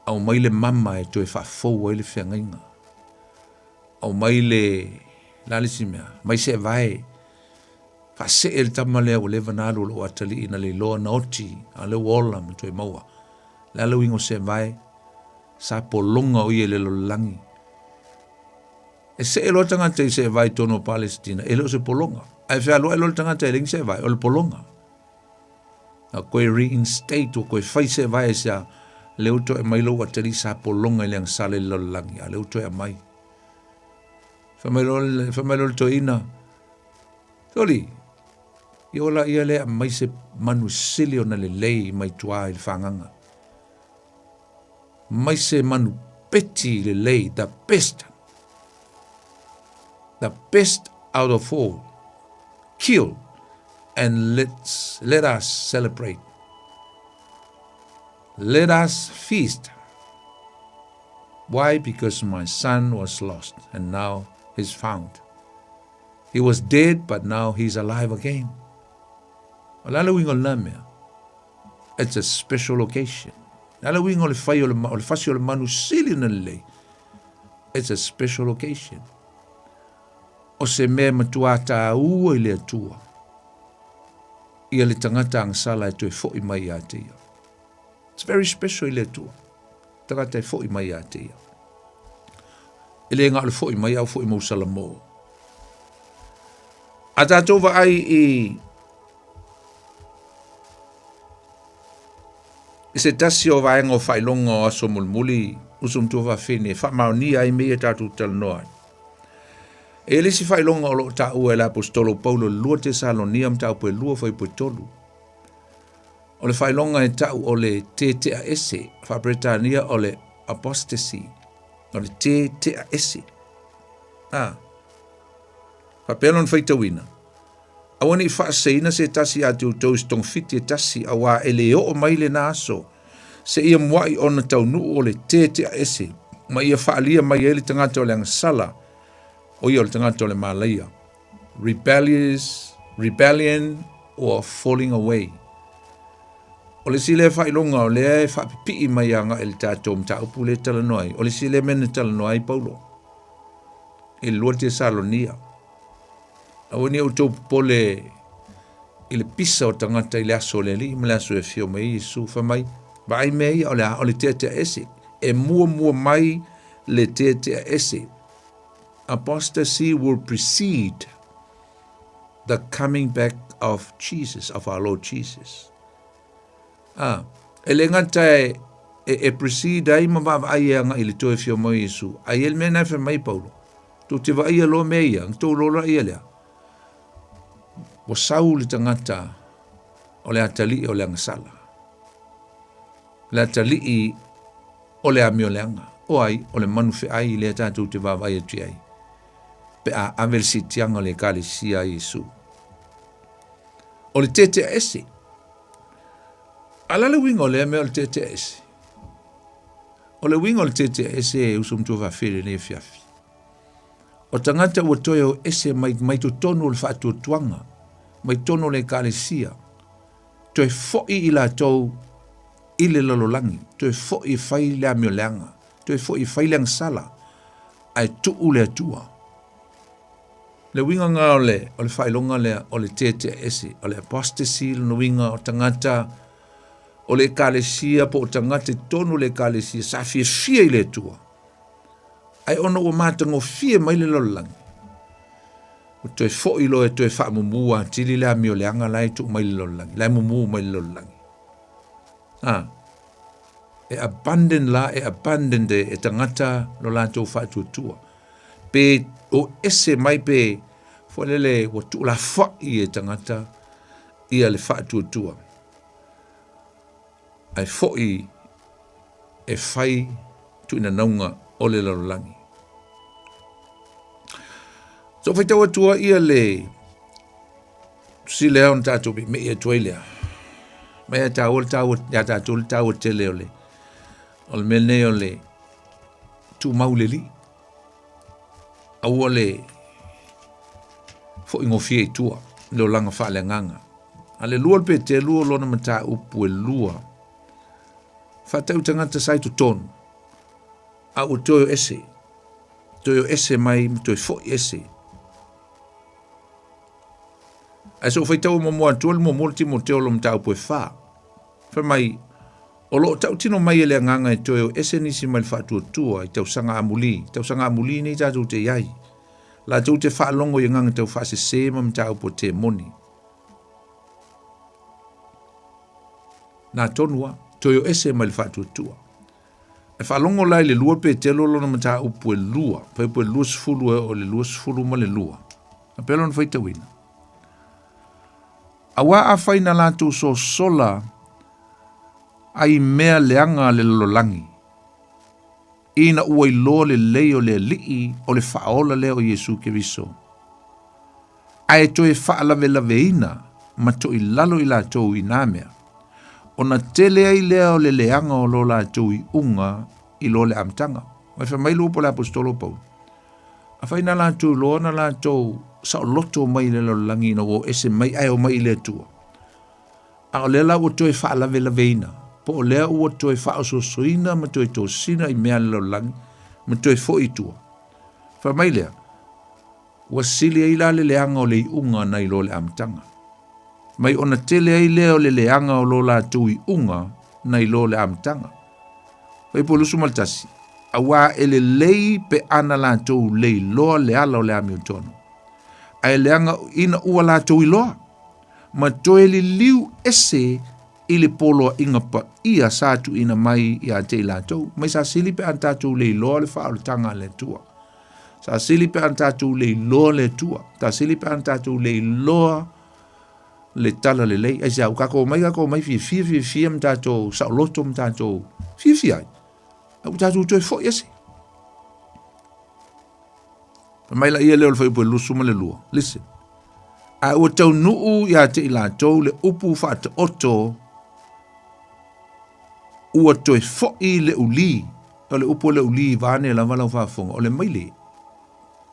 Aumai le mama e toe faafou ai le feagaiga. Aumai le, la le isi mea, mai se vae, faasee le tama lea ua leva na alu o lou atalii na le iloa na oti, a lea ua ola ma toe maua. Le a le uiga o se vae, Sa pologa o ia i le lalolagi. E see loa tagata i seevae i totonu o Palesitina, e le o se pologa. Ae fealuai loa le tagata e leai ni seevae, o le pologa. A koe reinstate, ua koe fai seevae aisea, lea ua toe aumai lou atalii sa pologa i le agasala i le lalolagi, a lea ua toe aumai. Fai mai loa le, fai mai loa le toeaina, Soli, ia ola ia lea aumai se manu sili ona lelei mai tua i le fagaga. Mai se manu peti lelei, the best, the best out of fold. Kill and let's, let us celebrate. Let us feast. Why? Because my son was lost and now he's found. He was dead, but now he's alive again. O le a le uiga o lena mea? It's a special occasion. O le a le uiga o le fai o le, o le fasi o le manu sili ona lelei? It's a special occasion. O se mea e matuā tāua i le Atua, ia le tagata agasala e toe foʻi mai iā te ia. It's very special i le Atua, tagata e foʻi mai iā te ia. E le gā o le foʻi mai, a ua foʻi mausalamō. A tātou vaai i I se tasi o vaega o faailoga o aso mulimuli, uso matua faafine, e faamaonia ai mea ia tatou talanoa ai. E i le isi faailoga o lo o taua e le Aposetolo Paulo i le 2 Tesalonia mataupu e 2 fuaiupu e 3. O le faailoga e tau o le tetea ese, faa-Peretania o le apostasy, o le tetea ese. A, faapea lona faitauina, Aua ne i faaseseina se tasi ia te outou i se togafiti e tasi, auā e le oo mai lena aso, seia muaʻi ona taunuu o le tetea ese, ma ia faaalia mai ai le tagata o le agasala, o ia o le tagata o le malaia. Rebellious, rebellion or falling away. O le isi lea faailoga o lea e faapipii mai agai i le tatou mataupu lea e talanoa ai, o le isi lea mea na talanoa ai Paulo i le 2 Tesalonia. Aua ne i outou popole i le pisa o tagata i le aso o le Alii ma le aso e afio mai ai Iesu. Fai mai, vaai mea ia, o le a? O le teatea ese. E muamua mai le teatea ese. Apostasy will precede the coming back of Jesus, of our Lord Jesus. Ah, e le gata e, e, e precede ai ma vaavaai e agai i le toe afio mai o Iesu, a i ai le mea na e fai mai Paulo, Tou te vaaia loa mea ia, na tou lola ia lea. Ua sau le tagata o le atalii o le agasala. Le atalii o le amioleaga. O ai, o le manu feai lea tatou te vaavaai atu i ai. Pe a ave le siitiaga o le Ekalesia a Iesu. O le tetea ese. A o le a le uiga o lea mea o le tetea ese? O le uiga o le tetea ese e uso matua faafeai i lenei afiafi. O tagata ua toe o ese mai, mai totonu o le faatuatuaga, mai totonu o le ekalesia, toe foʻi i latou i le lalolagi, toe foʻi e fai le amioleaga, toe foʻi e fai le agasala, ae tuu le Atua. Le uiga lena o le, o le faailoga lea o le tetea ese, o le apostasy lona uiga o tagata o le ekalesia po o tagata i totonu o le ekalesia sa fiafia i le Atua. Ae ona ua matagofie mai le lalolagi, ua toe foi loa e toe faamumu atili le amioleaga la e tuu mai le lalolagi, la e mumu mai le lalolagi. A, e abandon la, e abandon e, e tagata lo latou faatuatua. Pe o ese mai pe foi lele ua tuulafoai e tagata ia le faatuatua. Ae foi e fai tuinanauga o le lalolagi. So faitau atu ai ia le tusi lea ona tatou meimei atu ai lea. Mai a tāua le tāua, ia tātou le tāua tele o le, o le mea nei o le tumau le alii. Aua le foʻi gofie i tua i le olaga faaleagaga. A le 2 o le Peteru o lona mataupu e lua, faatau tagata sa i totonu, a ua toe o ese, toe o ese mai ma toe foʻi ese. Ae se i ou faitau muamua atu le muamua o le Timoteo o lo mataupu e fa. Fai mai, o lo o tautino mai e le Agaga e toe o ese nisi mai le faatuatua i tausaga amuli, tausaga amuli nei tatou te i ai. Latou te faalogo i agaga tau faasese ma mataupu a temoni. Nā tonu a, toe o ese mai le faatuatua. E faalogo la i le 2 Petelo lona mataupu e 2, fuaiupu e 20 e oo i le 22. A pea lona faitauina. Auā afai na latou sosola ai mea leaga a le lalolagi, ina ua iloa lelei o le Alii o le Faaola lea o Iesu Keriso. Ae toe faalavelaveina ma toilalo i latou i nā mea, ona tele ai lea o le leaga o lo latou iuga i lo le amataga. Mai fai mai le upu a le Aposetolo o Paulo, Afai na latou iloa na latou saoloto mai i le lalolagi ina ua o ese mai ae omai i le Atua, a o lea la ua toe faalavelaveina, po o lea ua toe faaosoosoina ma toe tosina i mea a le lalolagi ma toe foi i tua. Fai mai lea, Ua sili ai la le leaga o le iuga nai lo le amataga. Mai ona tele ai lea o le leaga o lo latou iuga nai lo le amataga. Fuaiupu 21, Auā e lelei pe ana latou le iloa le ala o le amiotonu, ae leaga ina ua latou iloa, ma toe liliu ese i le poloaiga paia sa tuuina mai ia te i latou. Mai sa sili pe ana tatou le iloa le faaolataga a le Atua. Sa sili pe ana tatou le iloa le Atua. Sa sili pe ana tatou le iloa le tala lelei. Aisea, ua tatou omai tatou omai fiafia fiafia ma tatou saoloto ma tatou fiafia ai. Ae ua tatou toe foi ese. Fai mai laia lea o le fuaiupu e 22. Listen. A ua taunuu ia te i latou le upu faataoto ua toe foi le uli. O le upu o le uli vaeane lava lau faafofoga, o le maile.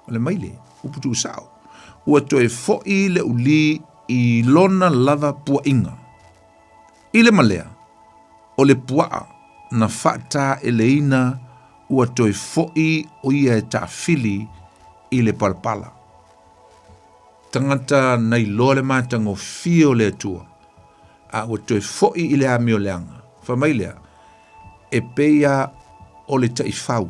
O le maile, upu tuusao. Ua toe foi le uli i lona lava puaʻiga. I le malea, o le puaa na faataeleina ua toe foi o ia e taafili i le palapala. Tagata na iloa le matagofie o le Atua, a ua toe foi i le amio leaga. Fai mai lea, e pei a o le taifau.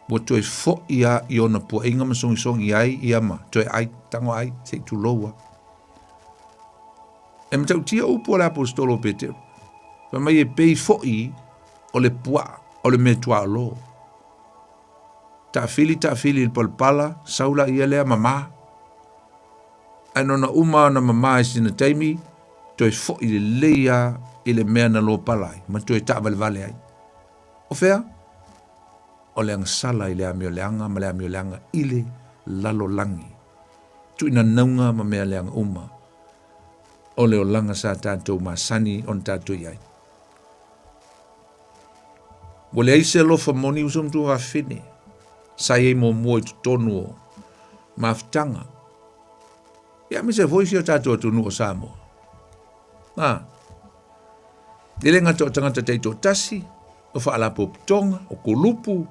Ua toe foi a i ona puaiga ma sogisogi ai ia ma toe ai, tago ai, se i tulou a. E matautia upu a le Aposetolo o Petero. Fai mai e pei foi o le puaa, o le mea tuaolo. Taafili, taafili i le palapala, sau laia lea mama. Ae nona uma ona mama i sina taimi, toe foi lelei a i le mea na lopala ai, ma toe taavalevale ai. O fea? O le agasala i le amio leaga ma le amio leaga i le lalolagi. Tuuinanauga ma mea leaga uma o le olaga sa tatou masani ona tatou i ai. Ua leai se alofa moni uso ma tuafafine sa i ai muamua i totonu o mafutaga. Ia aemaise foi si o tatou atunuu o Samoa. A, e le gata o tagata taitoatasi, o faalapotopotoga, o kulupu,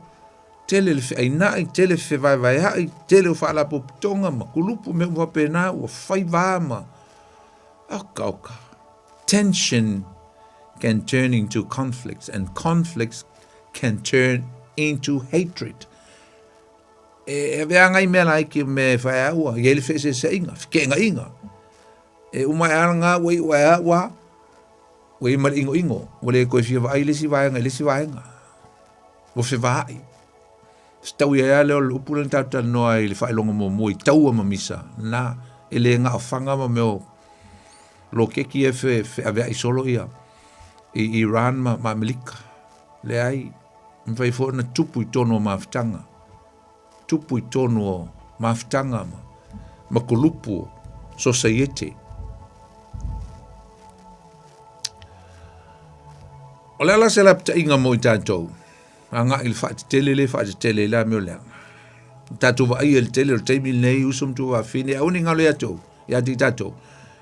tele le feainai, tele fevaevaeai, tele o faalapotopotoga ma kulupu, mea uma faapena ua fai va ma oka oka. Tension can turn into conflicts and conflicts can turn into hatred. E avea ngai mea laiti o mea e whae aua, i ai le feeseeseaiga, fekeengaiga. E uma e ala ngā ua iu e aua, ua i ma le ingoingo, ua le koe fia vaai le isi vaega i le isi vaega. Ua fevaai. Fetaui ai lava lea o le upu lea na tatou talanoa ai i le faailoga muamua i taua ma misa, na, e le gaofaga ma mea o loketi ia e fe, feaveai solo ia i Iran ma, ma Amerika. Leai, e mafai foi ona tupu i tonu o mafutaga. Tupu i tonu o mafutaga ma, ma kulupu o sosaiete. O le a la se lapataiga mo i tatou? Agai i le faatetele le faatetele i la mea o leaga. Tatou vaaia i le tele o le taimi lenei, uso ma tuafafine, aua ne i galo ia tou, ia te i tatou.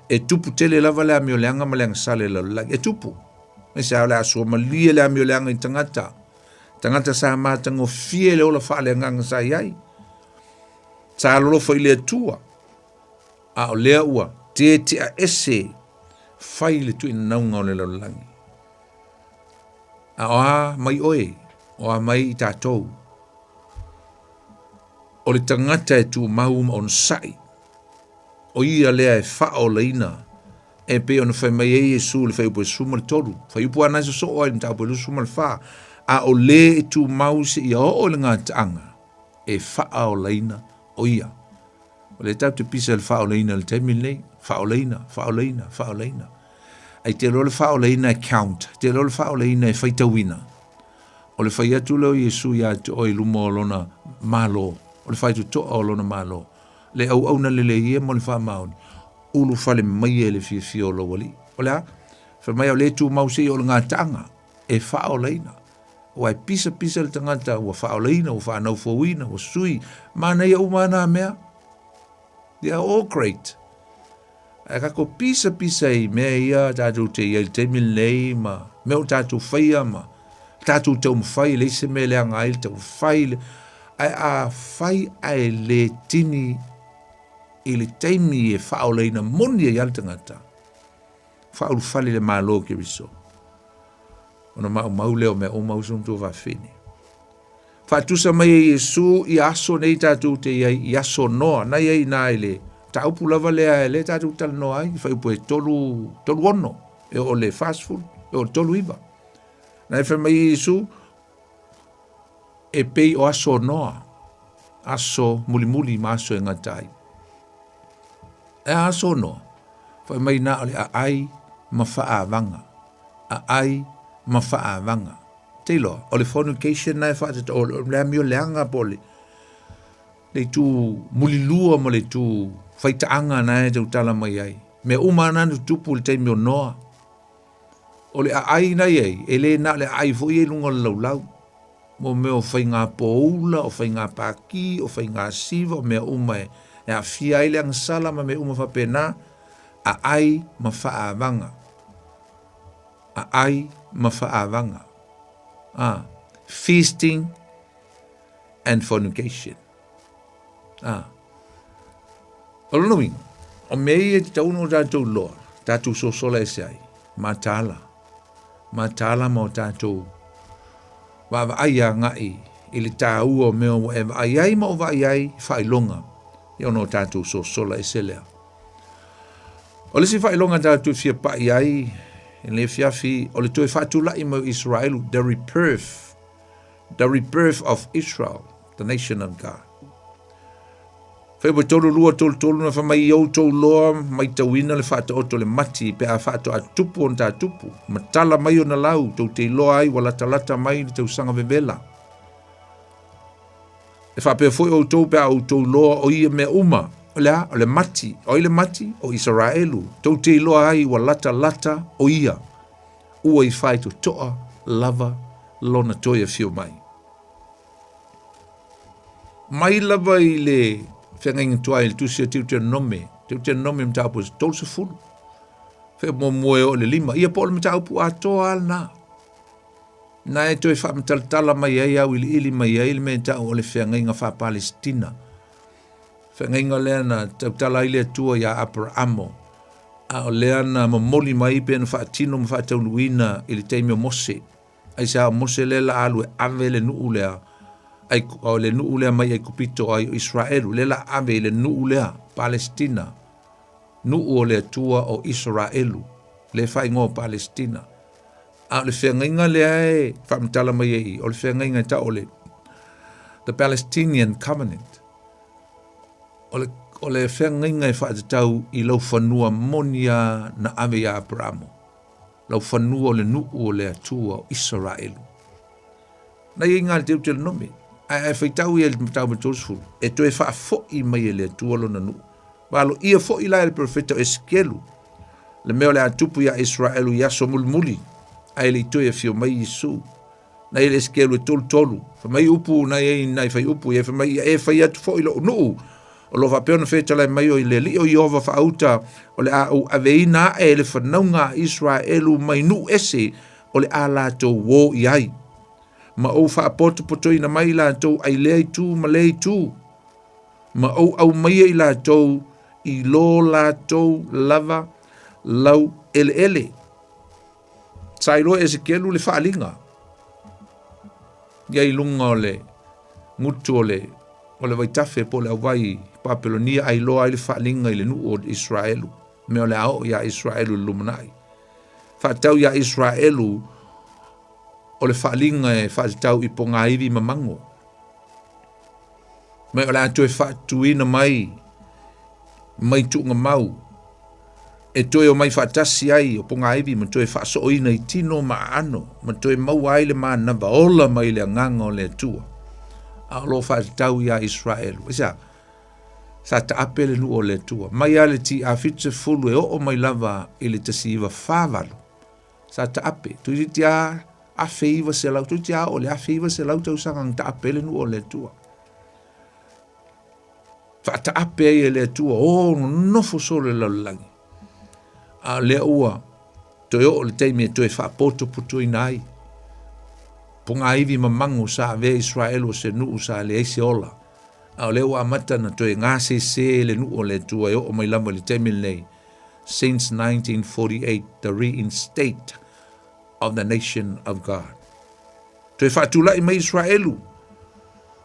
E tupu tele lava le amio leaga ma le agasala i le lalolagi. E tupu. Aemaise lava o le a suamalie le amio leaga i tagata. Tagata sa matagofie le ola faaleagaga sa i ai. Sa alolofa i le Atua. A o lea ua tetea ese fai le tuinanauga o le lalolagi. A o a mai oe, o a mai i tatou. O le tagata e tumau ma onosai, o ia lea e faaolaina e pei ona fai mai ai Iesu i le fuaiupu e 13, fuaiupu lava na e sosoo ai i le mataupu e 24, a o le e tumau seia oo i le gataaga, e faaolaina o ia. O lea tatou te pisa i le faaolaina i le taimi lenei, faaolaina, faaolaina, faaolaina. Ae te iloa le faaolaina e count, te iloa le faaolaina e faitauina. O le fai atu lea o Iesu ia te oe i luma o lona Malo, o le faitotoa o lona Malo. Le auauna lelei e ma le faamaoni, ulufale maia i le fiafia o lou Alii. O le a? Fai mai o le tumau seia o le gataaga e faaolaina. Aua e pisapisa le tagata ua faaolaina, ua faanaufouina, ua sui, manaia uma lava na mea. They are all great. Ae tatou pisapisa i mea ia tatou te i ai i le taimi lenei ma mea o tatou faia ma tatou taumafai, e leai se mea e leaga ai le taumafai. Ae a fai ae le tini i le taimi e faaolaina moni ai lava le tagata, faaulufale i le Malo o Keriso, ona maumau lea o mea uma, uso ma tuafafine. Faatusa mai e Iesu i aso nei tatou te i ai, i aso Noa, na i ai i i le mataupu lava lea lea tatou talanoa ai, i fuaiupu e 36, e oo le 40, e oo le 39. Na e fai mai Iesu, e pei o aso Noa, aso mulimuli ma aso e gata ai. E a aso Noa? Fai mai na o le aai ma faavaga. Aai ma faavaga. Te iloa, o le fornication na e faatata, o le amio leaga po o le, le itu mulilua ma le itu faitaaga na e tautala mai ai. Mea uma na na tutupu i le taimi o Noa. O le aai na i ai, e le na o le aai foi i luga o le laulau. Mo mea o faiga poula, o faiga paki, o faiga siva, o mea uma e aafia ai le agasala ma mea uma faapena, aai ma faavaga. Aai ma faavaga. Ah, feasting and fornication. Ah. O lona uiga, o mea ia e tatau ona o tatou iloa, tatou sosola ese ai, mataala. Mataala ma o tatou vaavaai agai i le taua o mea ua e vaai ai ma ou vaai ai i faailoga, ia ona o tatou sosola ese lea. O le isi faailoga tatou te fia pai ai i lenei afiafi, o le toe faatulai mai o Isaraelu, the rebirth, the rebirth of Israel, the nation of God. Fuaiupu 32, 33 na fai mai i outou loa maitauina le faataoto o le mati pe a faatoa tupu ona tatupu, ma tala mai ona lau, tou te iloa ai ua latalata mai le tausaga vevela. E faapea foi outou pe a outou iloa o ia mea uma, o le a? O le mati. O ai le mati? O Isaraelu. Tou te iloa ai ua latalata o ia, ua i faitotoa lava lona toe afio mai. Mai lava i le feagaiga tuai i le tusi o Deuteronome, Deuteronome mataupu e 30, fe muamua e oo i le 5, ia po o le mataupu atoa lava lena. Na e toe faamatalatala mai ai auiliili mai ai le mea e tau o le feagaiga faa-Palesitina. Feagaiga lea na tautala ai le Atua iā Aperaamo, a o lea na momoli mai pe na faatino ma faataunuuina i le taimi o Mose. Aisea o Mose lea la alu e ave le nuu lea, ai, o le nuu lea mai Aikupito ai o Israelu, lea la ave i le nuu lea, Palesitina, nuu o le Atua o Israelu, lea e faaigoa o Palesitina. A o le feagaiga lea e faamatala mai ai i, o le feagaiga e tau o le The Palestinian Covenant. O le, o le feagaiga e faatatau i lau fanua moni a na ave iā Aperamo. Lau fanua o le nuu o le Atua o Isaraelu. Na i ai ngā Deuteronome, ae ae faitau ia i le mataupu 30, e toe faafoi mai e le Atua lona nuu. Valoia foi la e le perofeta o Esekielu, le mea o le a tupu iā Isaraelu i aso mulimuli, ae le i toe afio mai Iesu. Na i le Esekielu e 33, fai mai upu na i ai nai faiupu ia, fai mai ia e fai atu foi lo'u nuu, o lo o faapea ona fetalai mai o le Alii o Ieova faauta, o le a ou aveina ae e le fanauga a Isaraelu mai nuu ese o le a latou uō i ai, ma ou faapotopotoina mai i latou ai lea itu ma lea itu, ma ou aumaia i latou i lo latou lava lau eleele. Sa iloa e Esekielu le faaaliga ia i luga o le gutu o le o le vaitafe po o le auvai Papelonia a iloa ai le faaaliga i le nuu o Israelu, mea o le a oo iā Israelu i le lumanai. Faatau iā Israelu o le faaaliga e faatatau i pogāivi ma mago. Mai o le a toe faatuina mai mai tuugamau e toe omai faatasi ai o pogāivi ma toe faasooina i tino ma aano ma toe maua ai le manava ola mai le agaga o le Atua a o lo o faatatau iā Israelu. Aisea? Sa taape le nuu o le Atua. Mai lava le TA 70 e oo mai lava i le 1948, sa taape. Toeitiiti lava 1900, toeitiiti lava oo i le 1900 tausaga na taape ai le nuu o le Atua. Faataape ai e le Atua, o nonofo solo i le lalolagi. A o lea ua toe oo le taimi e toe faapotopotoina ai. Pogaivi mamago sa avea Israelu o se nuu sa leai se ola. A o lea ua amata na toe gasese le nuu o le Atua e oo mai lava i le taimi lenei, since 1948, the reinstate of the nation of God. Toe faatulai mai Israelu.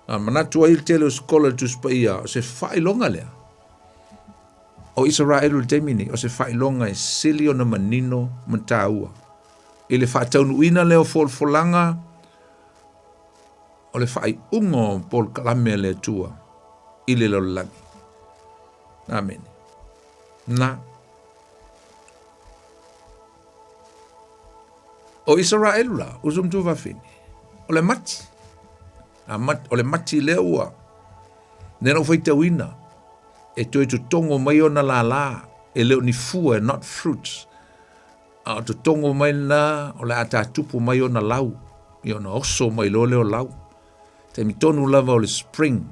A manatu ai le tele o sekola i le Tusi Paia, o se faailoga lea. O Isaraelu i le taimi nei, o se faailoga e sili ona manino ma taua. I le faataunuuina lea o folafolaga, o le faaiuga o polokalame a le Atua i le lalolagi. Amene. Na. O Isaraelu la, uso ma tuafafine, o le mati. A mat, o le mati lea ua, lea na ou faitauina, e toe totogo mai ona lālā, e le o ni fua, not fruits, a o totogo mai lena, o le a tātupu mai ona lau, ia ona oso mai loa lea o lau. Taimi tonu lava o le spring,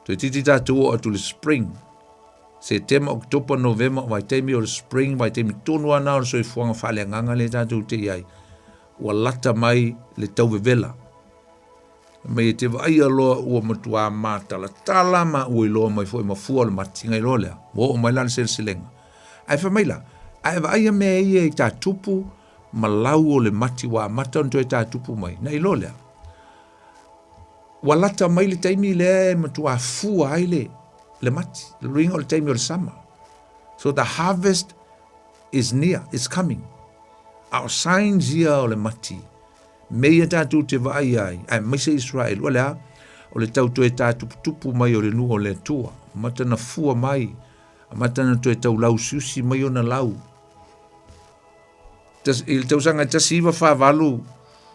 Toeitiiti tatou oo atu i le spring, Setema, Oketopa, Novema, o vaitaimi o le spring, vaitaimi tonu lava na o le soifuaga faaleagaga lea tatou te i ai, ua lata mai le tauvevela. Mai e te vaaia loa ua matuā matalatala ma ua iloa mai foi ma fua o le mati, ona iloa lea, ua oo mai la le seleselega. Ae fai mai la, a e vaaia mea ia i tatupu ma lau o le mati ua amata ona toe tatupu mai, ona iloa lea, Ua lata mai le taimi lea e matua fua ai le, le mati. Le luiga o le taimi o le sama. So the harvest is near, is coming. A o signs ia o le mati, me ia tatou te vaai ai, aemaise Israel, ua le a, o le tau toe tātuputupu mai o le nuu o le Atua, amata na fua mai, amata na toe tau lausiusi mai ona lau. I le tausaga e 1948,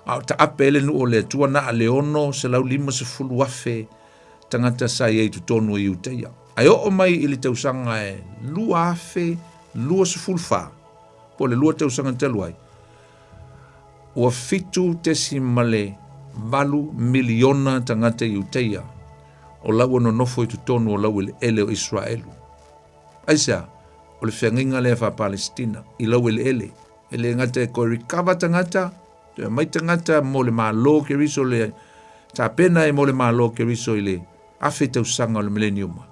a o taape ai le nuu o le Atua na a le 650,000 tagata sa i ai i totonu o Iutaia. Ae oo mai i le tausaga e 2024, po o le lua tausaga talu ai, ua 7.8 miliona tagata Iutaia o la ua nonofo i totonu o laueleele o Israelu. Aisea? O le feagaiga lea faa-Palesitina i laueleele. E le gata e koe recover tagata, toe aumai tagata mo le Malo o Keriso le tapena ai mo le Malo o Keriso i le afe tausaga o le mileniuma.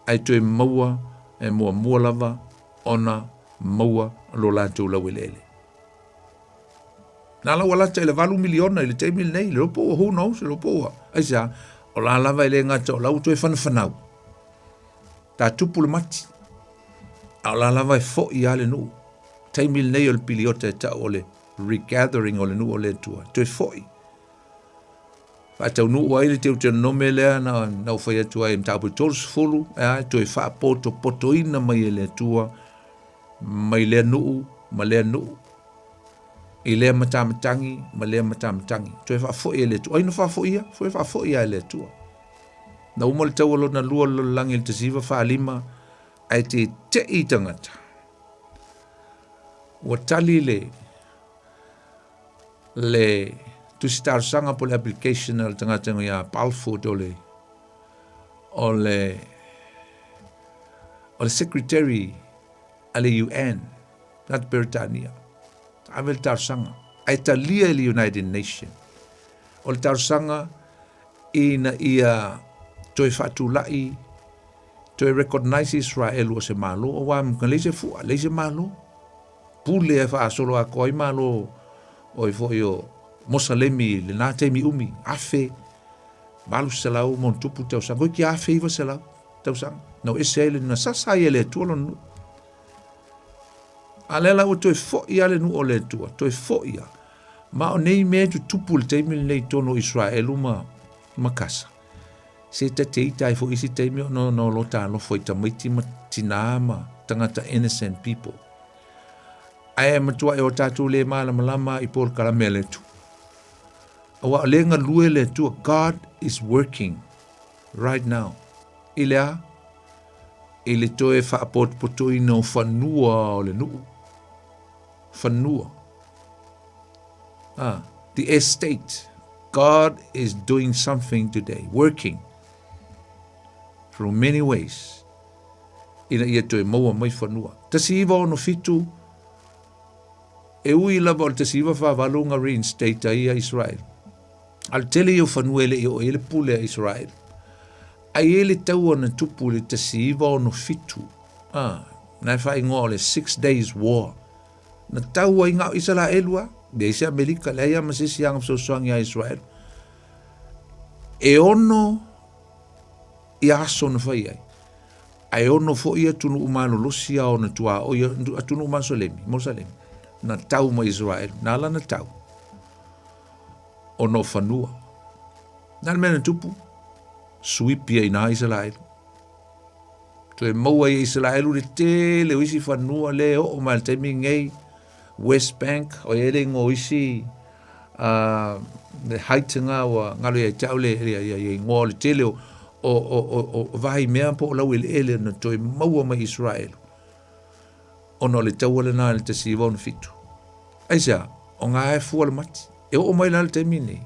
Ae toe maua e muamua lava ona maua lo latou laueleele. Na la ua lata i le 8 miliona i le taimi lenei, le iloa po ua who knows, le iloa po ua. Aisea? O la lava e le gata o la ua toe whanawhanau. Ta tupu le mati. A o la lava e fo'i a le nuu. Taimi lenei o le piliota e ta'u o le regathering o le nuu o le Atua. Toe fo'i. Faataunuu ai le Teuteronome lea na, na ou fai atu ai mataupu e 30, e a, toe faapotopotoina mai e le Atua mai lea nuu ma lea nuu i lea matamatagi ma lea matamatagi. Toe faafoi e le Atua. Ai na faafoia? Toe faafoia e le Atua. Na uma le taua lona lua o le lalolagi i le 1945, ae tete'i tagata. Ua tali le, le tusi talosaga po le application a le tagata ia Balfour o le, o le, o le secretary a le UN, tagata Peretania. Ave le talosaga, ae talia e le United Nation. O le talosaga ina ia toe faatulai, toe recognize Israel o se Malo, aua na leai se fua, leai se Malo. Pule e faasolo atoa ai Malo o i foi o Mosalemi i lena taimi umi, 1800 ma ona tupu tausaga, toeitiiti 1900 tausaga, na o ese ai le, na sasa ai e le Atua lona nuu. A lea la ua toe foi lava le nuu o le Atua, toe foi lava. Ma o nei mea e tutupu i le taimi lenei i totonu o Israelu ma, ma Kasa, se ta te ita ai foi isi taimi ona ona o lo talofa i tamaiti ma tinā ma tagata innocent people. Ae matua e o tatou le malamalama i polokalame a le Atua. Aua o lea e galue le Atua, God is working right now. I le a? I le toe faapotopotoina o fanua o le nuu. Fanua. Ah, the estate. God is doing something today, working through many ways ina ia toe maua mai fanua. 1967, e ui lava o le 1948 na reinstate ai ia Israel. A o le tele ia o fanua e le i oo i ai le pule a Israel. Ae i ai le taua na tupu i le 1967, ah, na e faaigoa o le Six Days War. Na tau ai na o Isaraelu a, leai se Amerika, leai lava ma se isi aga fesoasoani ia Israel. E ono ia aso na fai ai. Ae ono foi atunuu malolosi a ona tuaoi, atunuu masolemi, Mosalemi, na tau ma Israel. Na ala na tau, ona o fanua. Na le mea na tupu, suipi ai nā Israel. Toe maua i Israel le tele o isi fanua le oo mai le taimi nei, West Bank, o ia le ingoa o isi le height nga ua ngalo ia te au le ia ia ingoa o le tele o o o o o vahi mea po o lau eleele na toe maua mai Israel ona o le taua lena i le 1967. Aisea, o ngā e fua le mati. E oo mai la le taimi nei.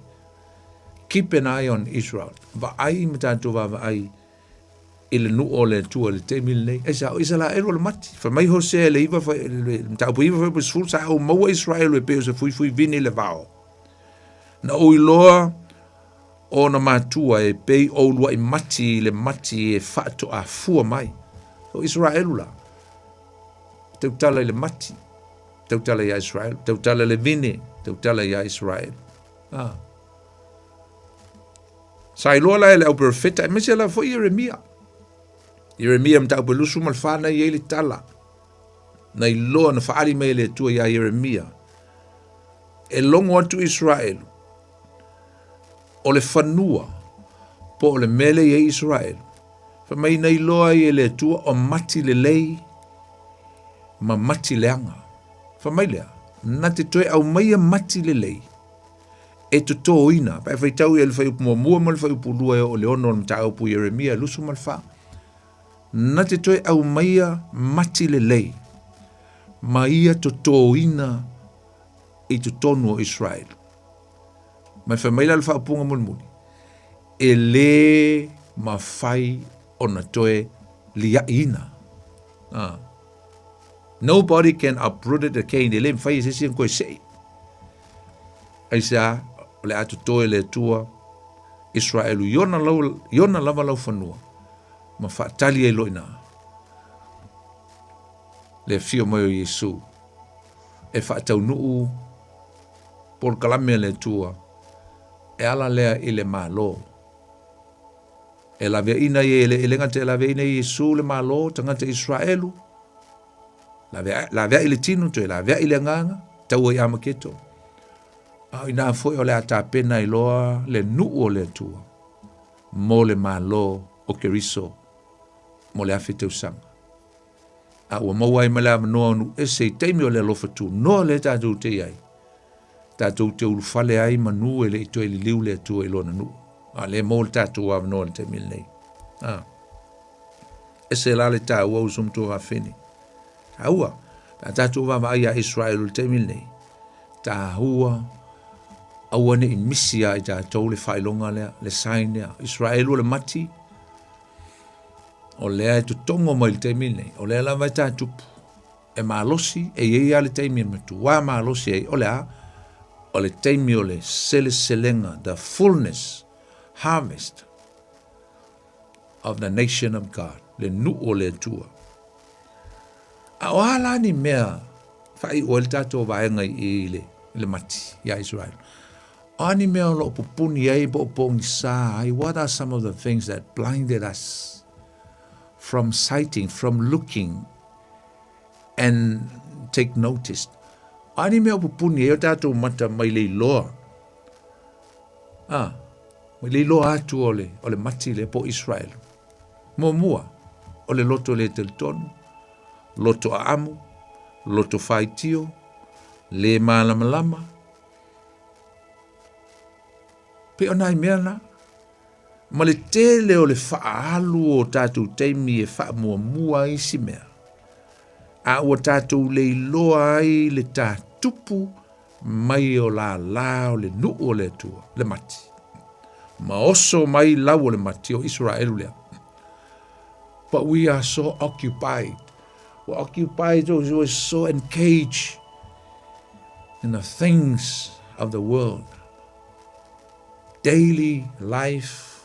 Keep an eye on Israel. Vaai ma tātou vaavaai i le nuu o le Atua i le taimi lenei. Aisea, o Isaraelu o le mati. Fai mai Hosea i le iva fai, le mataupu iva fai 10, sa ou maua Israelu e pei o se fuifui vini i le vao. Na ou iloa ona matua e pei o uluai mati i le mati e faatoafua mai. O Israelu la, tautala i le mati, tautala ia Israel, tautala i le vine, tautala ia Israel. Ah. Sa iloa la e le au perofeta, aemaise lava foi Ieremia. Ieremia mataupu e 24 na i ai le tala. Na iloa na faali mai e le Atua iā Ieremia. E logo atu Israelu o le fanua po o le mea lea i ai Israelu. Fai mai na iloa ai e le Atua o mati lelei ma mati leaga. Fai mai lea, na te toe aumaia mati lelei e totōina. Pe a faitau ia le fuaiupu muamua ma le fuaiupu lua e oo i le ono o le mataupu Ieremia 24, na te toe aumaia mati lelei ma ia totōina i totonu o Israel. Ma e fai mai la le faaupuga mulimuli, e lē mafai ona toe liaʻiina. Ah. Nobody can uproot it again. E le mafai e se isi ona toe seʻi. Aisea, o le a totoe le Atua Israelu i ona, lau, i ona lava laufanua, ma faatali ai loa i ina le afio mai o Iesu e faataunuu polokalame a le Atua e ala lea i le Malo. E laveaiina ai e le gata e laveaiina e Iesu le Malo, tagata Israelu, Laveai le tino, toe laveai le agaga, taua i Amaketo. A o inā foi o le a tapena ai loa le nuu o le Atua mo le Malo o Keriso mo le afe tausaga. A ua maua ai ma le avanoa o nuu ese i taimi o le alofa tunoa lea tatou te i ai, tatou te ulufale ai manu e le i toe liliu le Atua i lona nuu. A lea e maua le tatou avanoa i le taimi lenei. A. Ese la le taua uso ma tuafafine. Taua, pe a tatou vaavaai ia Israel i le taimi lenei, taua aua ne i misi ia i tatou le faailoga lea, le sign lea. Israel o le mati, o lea e totogo mai i le taimi lenei, o lea lava e tatupu, e malosi, e i ai lava le taimi e matuā malosi ai, o le a? O le taimi o le seleselega, the fullness, harvest, of the nation of God, le nuu o le Atua. A o a la ni mea faaiu ai le tatou vaega i i le, i le mati iā Israel? O a ni mea o lo o pupuni ai po o pogisa ai? What are some of the things that blinded us from sighting, from looking and take notice? O a ni mea o pupuni ai o tatou mata mai le iloa? Ah, Mai le iloa atu o le, o le mati lea po o Israel. Muamua, o le loto le talitonu, loto aamu, loto faitio, le malamalama. Pe o nai mea na. Ma le tele o le faaalu o tatou taimi e faamuamua ai isi mea, a ua tatou le iloa ai le tatupu mai o lālā o le nuu o le Atua, le mati. Ma oso mai lau o le mati o Isaraelu lea. But we are so occupied. We're occupied, we're so engaged in the things of the world. Daily life,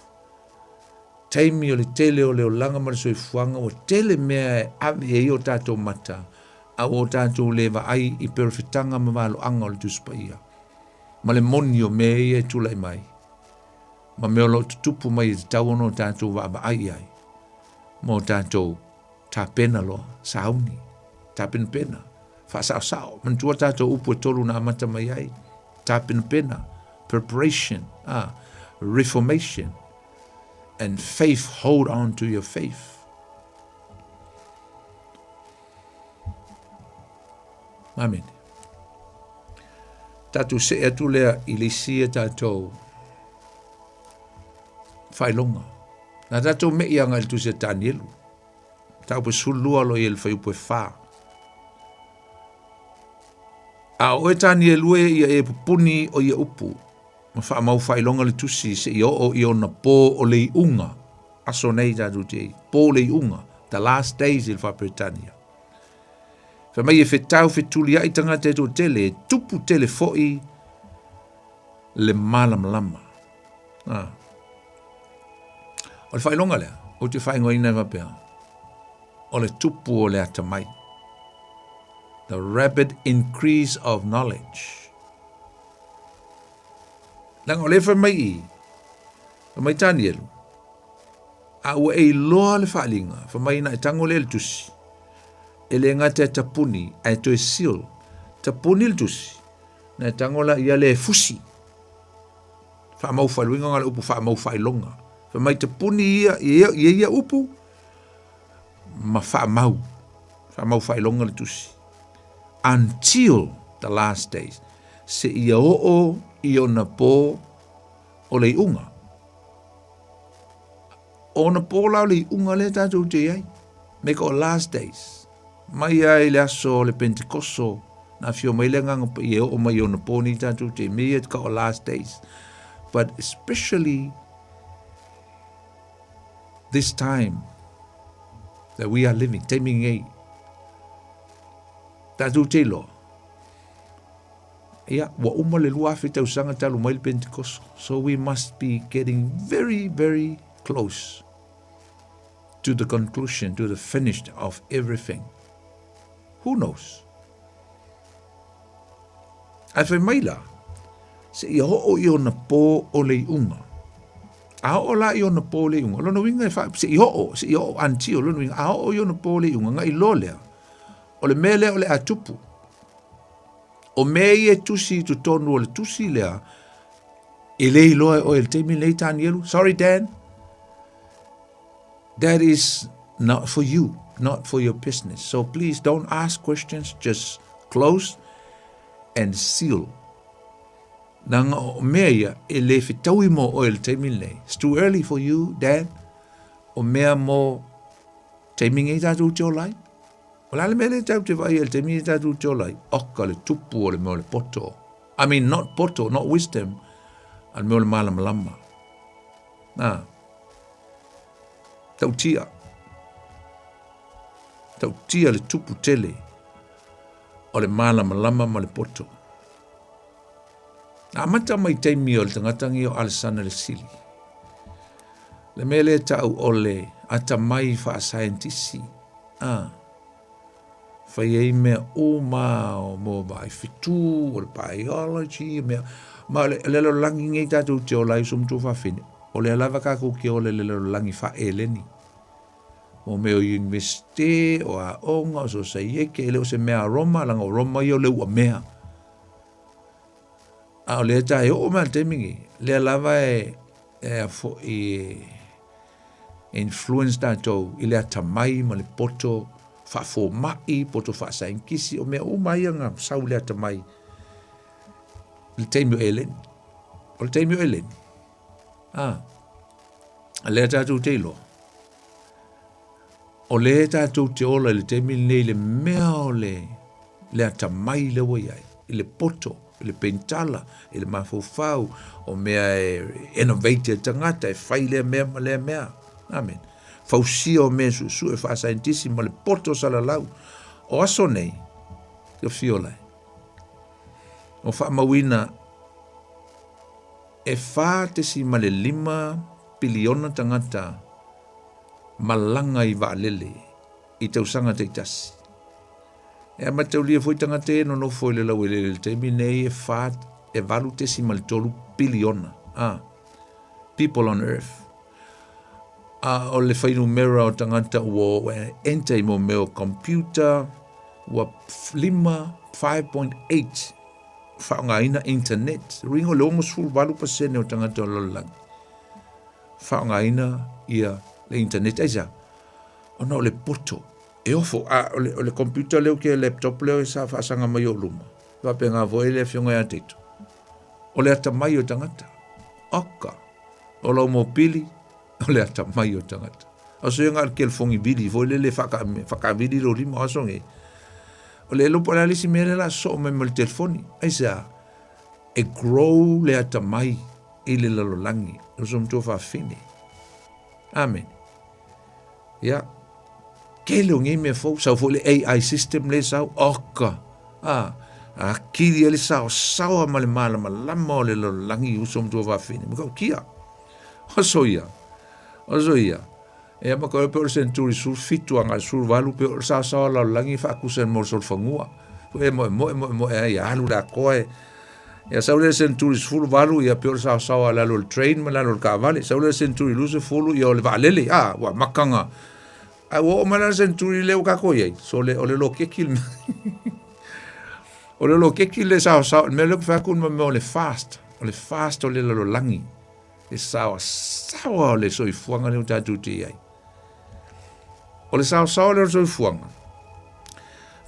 taimi o le tele o le olaga ma le soifuaga, ua tele mea e ave i ai o tatou mata, a ua o tatou le vaai i perofetaga ma valoaga o le Tusi Paia, ma le moni o mea ia e tulai mai, ma mea o lo o tutupu mai e tatau ona o tatou vaavaai i ai, ma o tatou tapena loa, sauni, tapenapena, faasaosao. Manatua tatou upu e tolu na amata mai ai, tapenapena, preparation, ah, reformation, and faith, hold on to your faith. Amen. Tatou see atu lea i le isi a tatou faailoga. Na tatou mei aga i le tusi a Tanielu. Mataupu e 12 lo i le fuaiupu e 4. A o oe Tanielu e ia e pupuni o ia upu, ma faamau faailoga le tusi seia oo i ona po o le iuga. Aso nei tatou te i, po o le iuga, the last days i le Faa-Peretania. Fai mai e fetau fetuliai tagata e toatele, e tupu tele foi le malamalama. Ah. O le faailoga lea, ou te faaigoaina e faapea, o le tupu o le atamai. The rapid increase of knowledge. Leaga o lea fai mai i, fai mai Tanielu, a ua e iloa le faaaliga, fai mai na e tago lea i le tusi, e le gata e tapuni, ae toe seal, tapuni le tusi, na e tago la ia lea e fusi. Faamau faailoga le upu faamau faailoga. Fai mai tapuni ia, ia, ia, ia upu, ma faamau, faamau faailoga le tusi. Until the last days. Seia oo i ona po o le iuga. O ona po la o le iuga lea tatou te i ai. Me ka o last days. Mai ai le aso o le Pentekoso, na afio mai le Agaga Paia e oo mai i ona po nei tatou te i. Me ia ka o last days. But especially this time that we are living, taimi nei, tatou te iloa, ia, ua uma le 2000 tausaga talu mai le Pentekoso. So we must be getting very, very close to the conclusion, to the finish of everything. Who knows? Ae fai mai la, seia oo i ona po o le iuga. A oo la i ona po o le iuga, lona uiga e fa, seia oo, seia oo until, lona uiga, a oo i ona po o le iuga, na iloa lea, o le mea lea o le a tupu. O mea ia e tusi i totonu o le tusi lea, e le iloa e oe i le taimi lenei, Tanielu. Sorry, Dan. That is not for you, not for your business. So please don't ask questions, just close and seal. Nanga o mea ia e le fetaui mo oe i le taimi lenei. It's too early for you, Dan. O mea mo taimi nei tatou te ola ai. O le a le mea lea tatou te vaai ai i le taimi nei tatou te ola ai? Oka le tupu o le mea o le poto. I mean, not poto, not wisdom, a le mea o le malamalama. Nā, tautia. Tautia le tupu tele o le malamalama ma le poto. Na amata mai taimi o le tagata nei o Alesana le Sili. Le mea lea tau o le atamai faasaienitisi, a, fai ai mea uma o mo vaai fetu, o le biology, mea, ma o le lalolagi nei tatou te ola ai uso ma tuafafine, o lea lava tatou te ola i le lalolagi faa-eleni. O mea o universite, o aoga, o sosaiete, e le o se mea a Roma, leaga o Roma ia o le uamea. A o lea ta e oo mai le taimi nei, lea lava e, e a foi e, influence tatou i le atamai ma le poto faafomai, poto faasaienitisi, o mea uma ia na sau i le atamai i le taimi o Eleni. O le taimi o Eleni, ah. A lea tatou te iloa, o lea tatou te ola i le taimi lenei i le mea o le, le atamai lea ua i ai, i le poto, i le penitala, i le mafaufau, o mea e innovate e tagata, e fai lea mea ma lea mea. Amen. Fausia o mea suesue faasaienitisi ma le poto salalau. O aso nei, te fio lai, o faamauina E 4.5 piliona tagata malaga i vaalele i tausaga taitasi. E amataulia foi tagata ia e nonofo i le laueleele i le taimi nei e 4 e 8.3 piliona a people on earth. A o le fuainumera o tagata ua enter i mo mea o computer ua 5 5.8 faaaogaina internet, uiga o le 68% o tagata o le lalolagi faaaogaina ia le internet. Aisea? Ona o le poto e ofo, a o le, o le computer lea ke laptop lea sa faasaga mai o luma, faapena foi le afioga ia Tito. O le atamai o tagata. Oka, o lau mopili, o le atamai o tagata. Aso ia na o le telefoni vili foi lele whakawili lo lima aso nei. O le lopo la lisi mea le la soo mai ma le telefoni. Aisea, e grow le atamai i le lalolagi. O so matua whawhine. Amen. Ia, tele o nei mea fou, sau foi le AI system le sau, oka, a, a kiri e le sao, saoa ma le malamalama o le lalolagi uso matua whawhine. Makau kia. Aso ia, aso ia. E ama ka pe o le senturi 17 agai le 18 pe o le saosaoa lalolagi e faakusa mo le solofanua. Foi e moemoe moemoe ai alu le atoa e Ia sau le senturi 18 ia pe o le saosaoa lalo o le train ma lalo o le taavale. Sau le senturi 20 ia o le vaalele. Ah, ua makaga. Ae ua oo mai la le senturi lea ua tatou i ai. So le, o le loketi le O le loketi le saosaoa, le mea lea ou te fai atu ma mea o le fast. O le fast o le lalolagi. Le saosaoa o le soifuaga lea ua tatou te i ai. O le saosaoa lea o le soifuaga,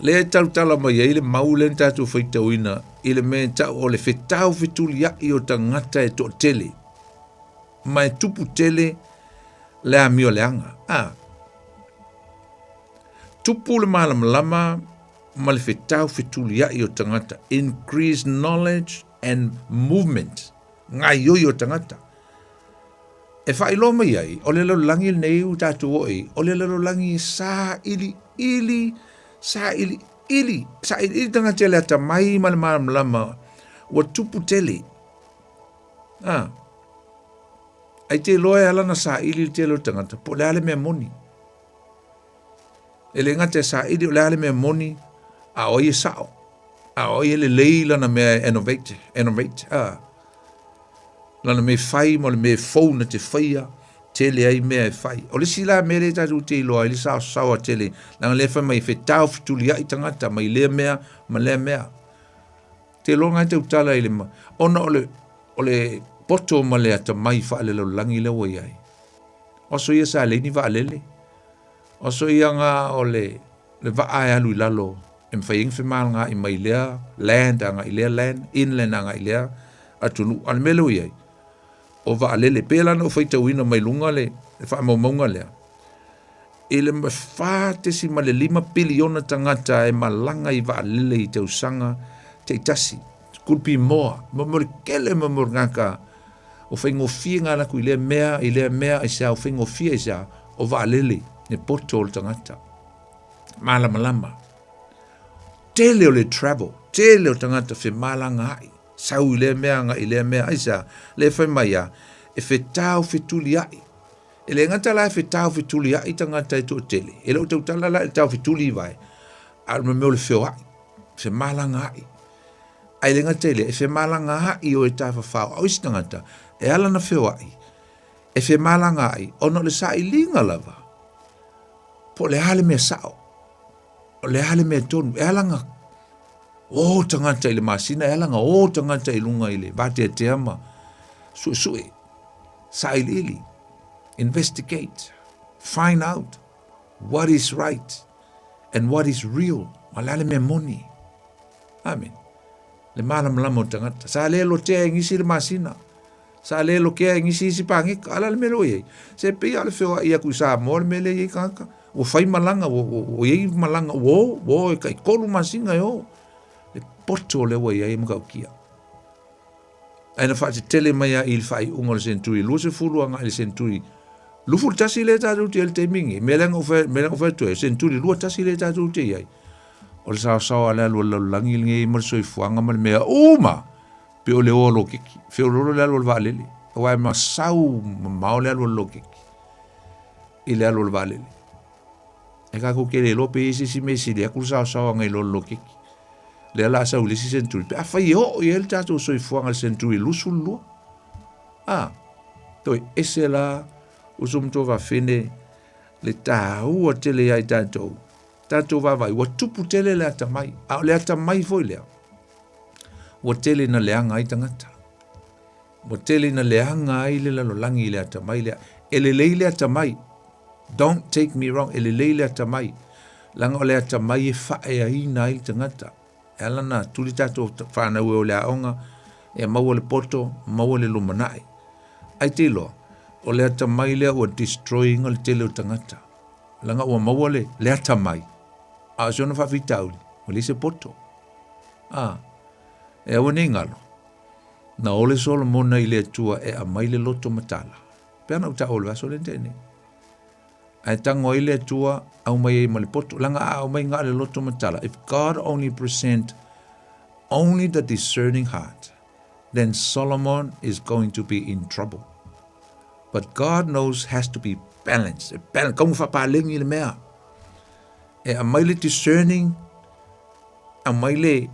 lea e tautala mai ai le mau lea na tatou faitauina i le mea e tau o le fetau fetuliai o tagata e toatele ma e tupu tele le amio leaga. A, tupu le malamalama ma le fetau fetuliai o tagata, increase knowledge and movement, gaioi o tagata. E faailoa mai ai, o le lalolagi lenei ua tatou oo i ai, o le lalolagi e sailiili, sailiili, sailiili tagata i le atamai ma le malamalama ua tupu tele. A, ai te iloa e ala ona saili le tele o tagata, po o le a le mea moni. E le gata e saili o le a le mea moni, a o ai e sao, a o ai e lelei lana mea e innovate, innovate, a. Lana mea e fai ma le mea e fou na te faia, tele ai mea e fai. O le isi la mea lea tatou te iloa ai le saosaoa tele, leaga lea fai mai e fetau fetuliai tagata mai lea mea ma lea mea. Te iloa ngai tautala i le, ona o le, o le poto ma le atamai faalelalolagi lea ua i ai. O aso ia sa leai ni vaalele. O aso ia nga o le, le vaa e alu i lalo e mafai ai ona femalagaai mai lea land agai lea land, inland agai lea atunuu. A o le mea lea ua i ai, o vaalele, pei la ona ou faitauina mai luga le faamaumauga lea, i le 4.5 piliona tagata e malaga i vaalele i tausaga taitasi, could be more, mo le tele mo mo tagata o faigofie ona alu atu i lea mea, i lea mea, aisea, o faigofie aisea, o vaalele, le poto o le tagata. Malamalama. Tele o le travel, tele o tagata femalagaai, sau i lea mea agai i lea mea, aisea, lea fai mai a, e fetau fetuliai. E le gata la e fetau fetuliai tagata e toatele, e le o tautala la i le tau fetuli i vae, a o le mea o le feoai, femalagaai. Ae le gata i lea, e femalagaai o e tafafao, a o isi tagata, e ala ona feoai, e femalagaai ona o le sailiga lava, po o le a le mea sao, o le a le mea tonu, e ala ona o tagata i le masina, e ala ona o tagata i luga i le vateatea ma suesue, sailiili, investigate, find out what is right and what is real, ma le a le mea moni. Amen. Le malamalama o tagata. Sa le lotea e nisi le masina. Sa le lokea e nisi isi pageka. A o le a le mea lea ua i ai? Se pei lava o le feoai atu i Samoa le mea lea e i ai tagata. Ua fai malaga, ua, ua, ua i ai malaga ua o, ua o e taitolu masina e o. Le poto lea ua i ai e matautia. Ae na faatetele mai lava i le faaiuga o le seneturi 20 agai i le seneturi 21 lea tatou te i ai i le taimi lenei. Mea lea na ou fai, mea lea na ou fai atu ai, seneturi 21 lea tatou te i ai. O le saosaoa a le alu a le lalolagi lenei ma le soifuaga ma le mea uma pe o le o a loketi. Feoloolo le alu a le vaalele. Aua e masau mamao le alu a le loketi i le alu a le vaalele. E tatou te le iloa pe i ai se isi mea e sili atu le saosaoaga i lo le loketi. Lea la a sau i le isi century, pe afai e oo i ai le tatou soifuaga i le century 22. A, toe ese la uso ma tuafafine le taua tele ia i tatou. Tatou vaavaai, ua tupu tele le atamai, a o le atamai foi lea, ua tele ina leaga ai tagata. Ua tele ina leaga ai le lalolagi i le atamai lea. E lelei le atamai. Don't take me wrong, e lelei le atamai. Leaga o le atamai e faaeaina ai le tagata. E ala ona tuli tatou fanau e o i le aoga, e maua le poto, maua le lumanai. Ai te iloa, o le atamai lea ua destroy ina le tele o tagata. Leaga ua maua le, le atamai, a o si ona faafitauli, ua leai se poto. A, e aua ne i galo, Na ole Solomona i le Atua e aumai le loto matala. Pei ona ou taua i le vaiaso lea na tea nei. Ae tago ai le Atua aumai ai ma le poto. Leaga a aumai na o le loto matala, if God only present only the discerning heart, then Solomon is going to be in trouble. But God knows has to be balanced. E balance, kau whapālengi le mea. E aumai le discerning, aumai le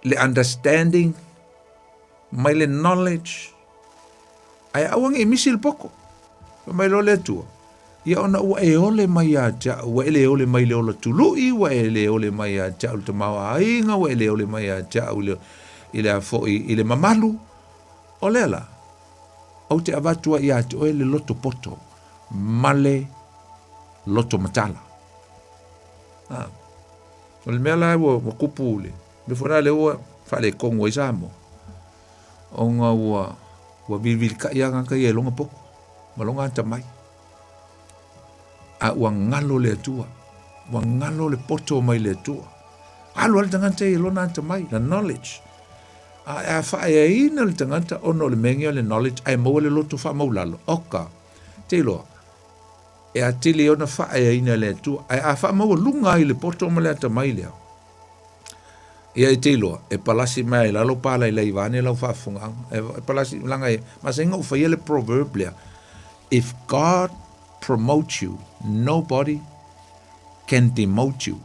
le understanding, mai le knowledge, ae aua ne i misi le poto. Fai mai loa le Atua, ia ona ua e ole mai ia te au, ua e le ole mai i le ola tului, ua e le ole mai ia te au i le tamaoaiga, ua e le ole mai ia te au i le, i le a foi, i le mamalu. O lea la, ou te avatu ai ia te oe le loto poto ma le loto matala. Ah. O le mea la ua, ua kupu le mea foi la lea ua faaletonu ai Samoa, ona ua, ua vilivilitai lava tagata ia i lona poto ma lona atamai. A ua galo le Atua, ua galo le poto mai le Atua. Alu lava le tagata ia i lona atamai, the knowledge. A, a faaeaina le tagata ona o le mea lenei o le knowledge ae maua le loto faamaulalo, oka, te iloa, e atili ai ona faaeaina e le Atua. Ae a faamaualuga ai le poto ma le atamai lea, ia e te iloa, e palasi mai ai lalo palailai vaeane lau faafofogaaga. E, e palasi, leaga e masani ona ou faia le proverb lea, if God promotes you, nobody can demote you.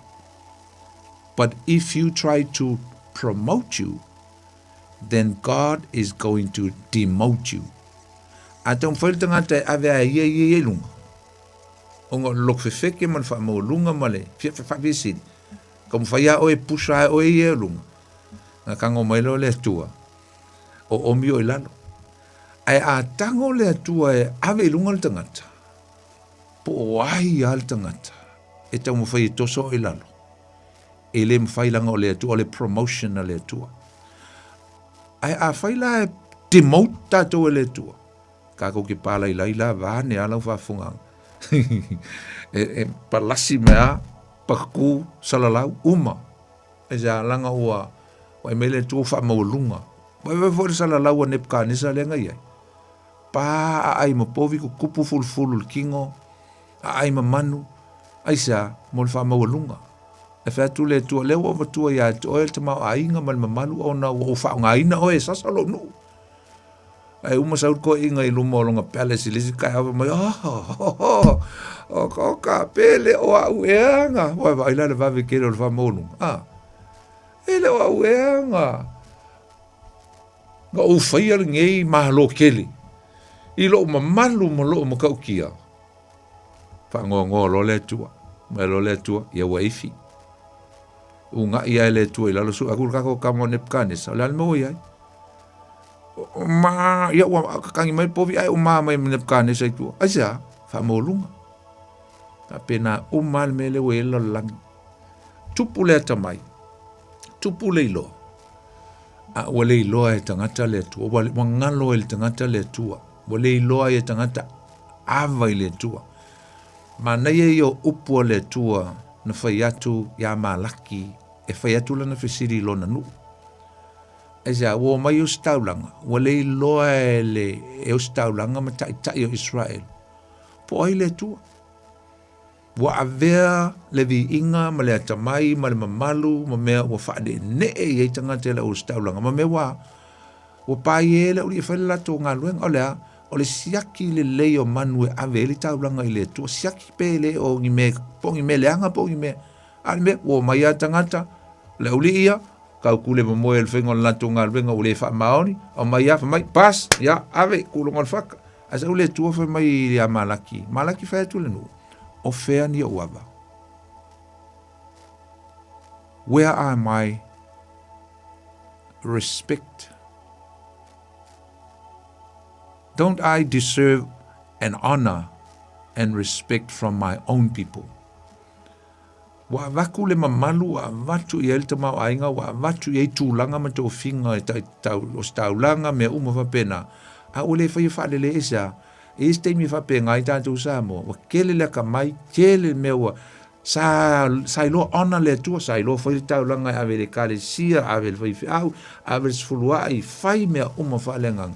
But if you try to promote you, then God is going to demote you. A taumafai le tagata e ave a ia ia i luga, ona o le loto fefeke ma le faamaualuga ma le faafiasili, taumafai lava oe e pusa lava oe ia i luga, na tago mai loa le Atua, o omi oe i lalo. Ae a tago le Atua e ave i luga le tagata, po o ai lava le tagata e taumafai e toso oe i lalo, E le mafai leaga o le Atua, o le promotion a le Atua. Ae afai la e demote tatou e le Atua, tatou te palailai la vaeane a lau faafofogaaga. e, e palasi mai a, patu, salalau, uma. Aisea, leaga ua, ua mai le Atua ua faamaualuga. Vaivai foi le salalau a Nebukanesa lea na i ai. Pa aai ma povi tutupu fulufulu i le tino, aai ma manu, aisea, mo le faamaualuga. E fai atu le Atua, lea ua avatua ia te oe le tamaoaiga ma le mamalu ona ua ou faaaogaina oe e sasa lou nuu. Ae uma sau le toeaina i luma o lona palace i le isi taeao fai mai, oh, oh, oh, oka, oka, pe le o au ea na. Ua vaai la le vave tele o le faamaualuga. Ah, e le o au ea na. Na ou faia lenei malo tele i lou mamalu ma lou matautia. Faanoanoa loa le Atua. Mai loa le Atua, ia ua ifi. Unaʻi ae le Atua i lalo sue atu le tatou tama o Nebukanesa, o le a le mea ua i ai? Ma, ia ua kakagi mai le povi ae uma mai ma Nebukanesa i tua. Aisea? Faamaualuga. Faapena uma le mea lea ua i ai le lalolagi. Tupu le atamai, tupu le iloa. A ua le iloa e tagata le Atua, ua, ua galo e le tagata le Atua, ua le iloa e tagata ava i le Atua. Manaia ia o upu a le Atua na fai atu iā Malaki e fai atu lana fesili i lona nuu. Aisea, ua omai ositaulaga, ua le iloa e le e ositaulaga ma taitai o Israel, po o ai le Atua. Ua avea le viiga ma le atamai ma le mamalu ma mea ua faaneenee i ai tagata i le ositaulaga ma mea ua ua paie ai le aualii e fai le latou galuega. O le a? O le siaki lelei o manu e ave ai le taulaga i le Atua. Siaki pe le o ni mea, po o ni mea leaga po o ni mea. A o le mea, ua omai lava tagata, o le aualii ia, kaukule momoe o le faiga o le latou galuega ua le faamaoni, aumai lava, fai mai, pass, ia, ave, kuloga o le faka. Ae sau le Atua fai mai ia Malaki, Malaki fai atu le nuu, o fea ni ou ava? Where are my respect? Don't I deserve an honor and respect from my own people? Ua avatu le mamalu, ua avatu i ai le tamaoaiga, ua avatu i ai tulaga ma tofiga e tau, o se taulaga, mea uma faapena, a ua le faia faalelei aisea? E i ai se taimi e faapena ai tatou Samoa, ua tele le atamai, tele le mea ua, sa, sa iloa honour le Atua, sa iloa fai le taulaga e ave i le ekalesia, ave i le faifeau, ave i le sefuluai, fai mea uma faaleagaga,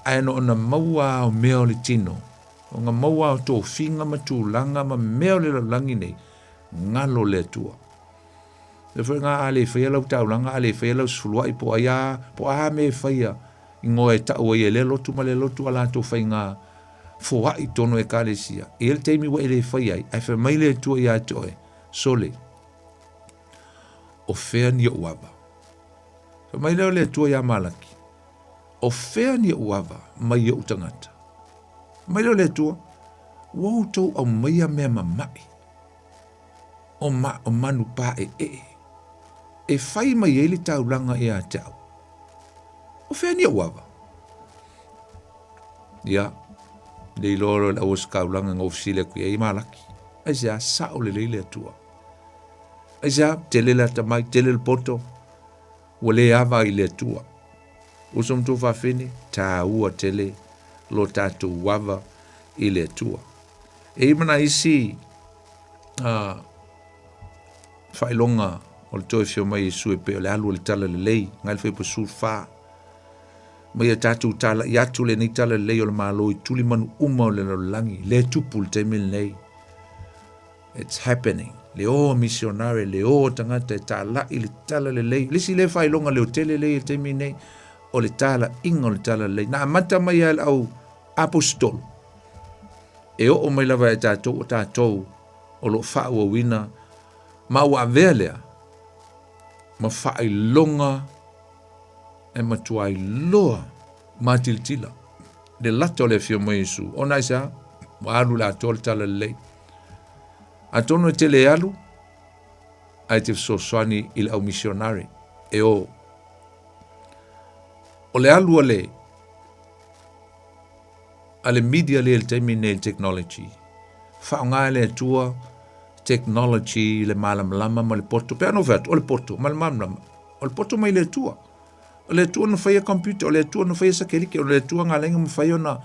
ae na ona maua lava o mea o le tino, Ona maua o tofiga ma tulaga ma mea o le lalolagi nei, galo le Atua. Le foi ngā a le whaia lau taulaga, a le whaia lau sefuluai, po ai a, po a me whaia i ngoa e tau ai e lea lotu ma lea lotu a latou whainga foai tono ekalesia. E le taimi ua e le whai ai, ai whai mai le Atua ia te oe, sole, o fea ni ou ava. Whai mai lea o le Atua ia Malaki, O fea ni ou ava mai ou tagata? Mai lea o le Atua, ua outou aumaia mea mama'i, o, ma, o manu paeee, e fai mai ai le taulaga ia te au. O fea ni ou ava? Ia, le iloa loa le auosikaulaga na ofisili atu i ai Malaki. Aisea, sao lelei le Atua. Aisea, tele le atamai, tele le poto, Ua le ava i le Atua. Uso ma tuafafine, taua tele lo tatou ava i le Atua. E i mana isi uh, faailoga o le toe fio mai Iesu e pei o le alu o le tala lelei, ngai le faipa su fa. Mai a tatou tala i atu lenei tala lelei o le Malo i tuli manu uma o le lalolagi, le tupu le taimi lenei. It's happening. Le o misionare, le o tagata e tāla'i le tala lelei. Le isi lea faailoga leotele lea i le taimi nei, o le tāla'iga o le tala lelei. Na amata mai lava e le au aposetolo, e oo mai lava e tatou o tatou o lo o faaauauina ma ua avea lea ma faailoga e matua iloa matilatila le lata o le afio mai Iesu. Ona aisea? Ua alu le atoa le tala lelei. Atonu e tele e alu, ae te fesoasoani i le au misionare e o. O le alu a le a le media lea i le taimi nei le technology. Faaaoga e le Atua technology le malamalama ma le poto. Pe ana fai atu, o le poto ma le malamalama. O le poto mai le Atua. O le Atua na faia computer, o le Atua na faia sakelike, o le Atua na ala ai ona mafai ona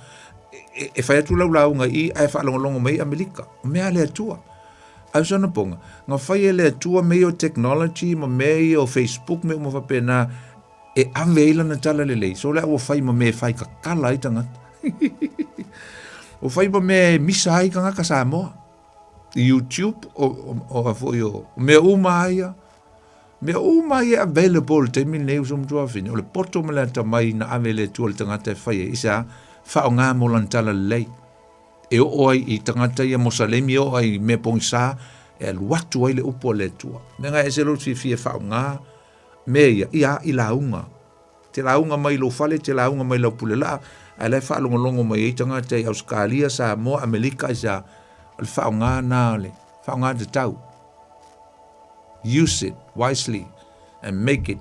e, e fai atu lau lauga i ae faalogologo mai Amerika. O mea a le Atua. Ae o se ona na fai e le Atua mea ia o technology ma mea ia o Facebook mea uma faapena e ave ai lana tala lelei. So lea ua fai ma mea e fai kakala ai tagata. Ua fai ma mea e misa ai tagata Samoa. YouTube o, o, o, o, foi o, o mea uma ia. Mea uma ia available i le taimi lenei uso ma tuafafine, o le poto ma le atamai na ave e le Atua i le tagata e fai ai, i se a? Faaaoga mo lana tala lelei. E oo ai i tagata ia Mosalemi, e oo ai i mea pogisa, e alu atu ai le upu a le Atua. Mea na e ese lou fiafia e faaaoga mea ia, ia, i lauga. Te lauga mai i lou fale, te lauga mai i lau pulelaa, ae la e faalogologo mai ai tagata i Ausetalia, Samoa, Amerika, i se a? O le faaaoga na o le faaaoga tatau. Use it wisely and make it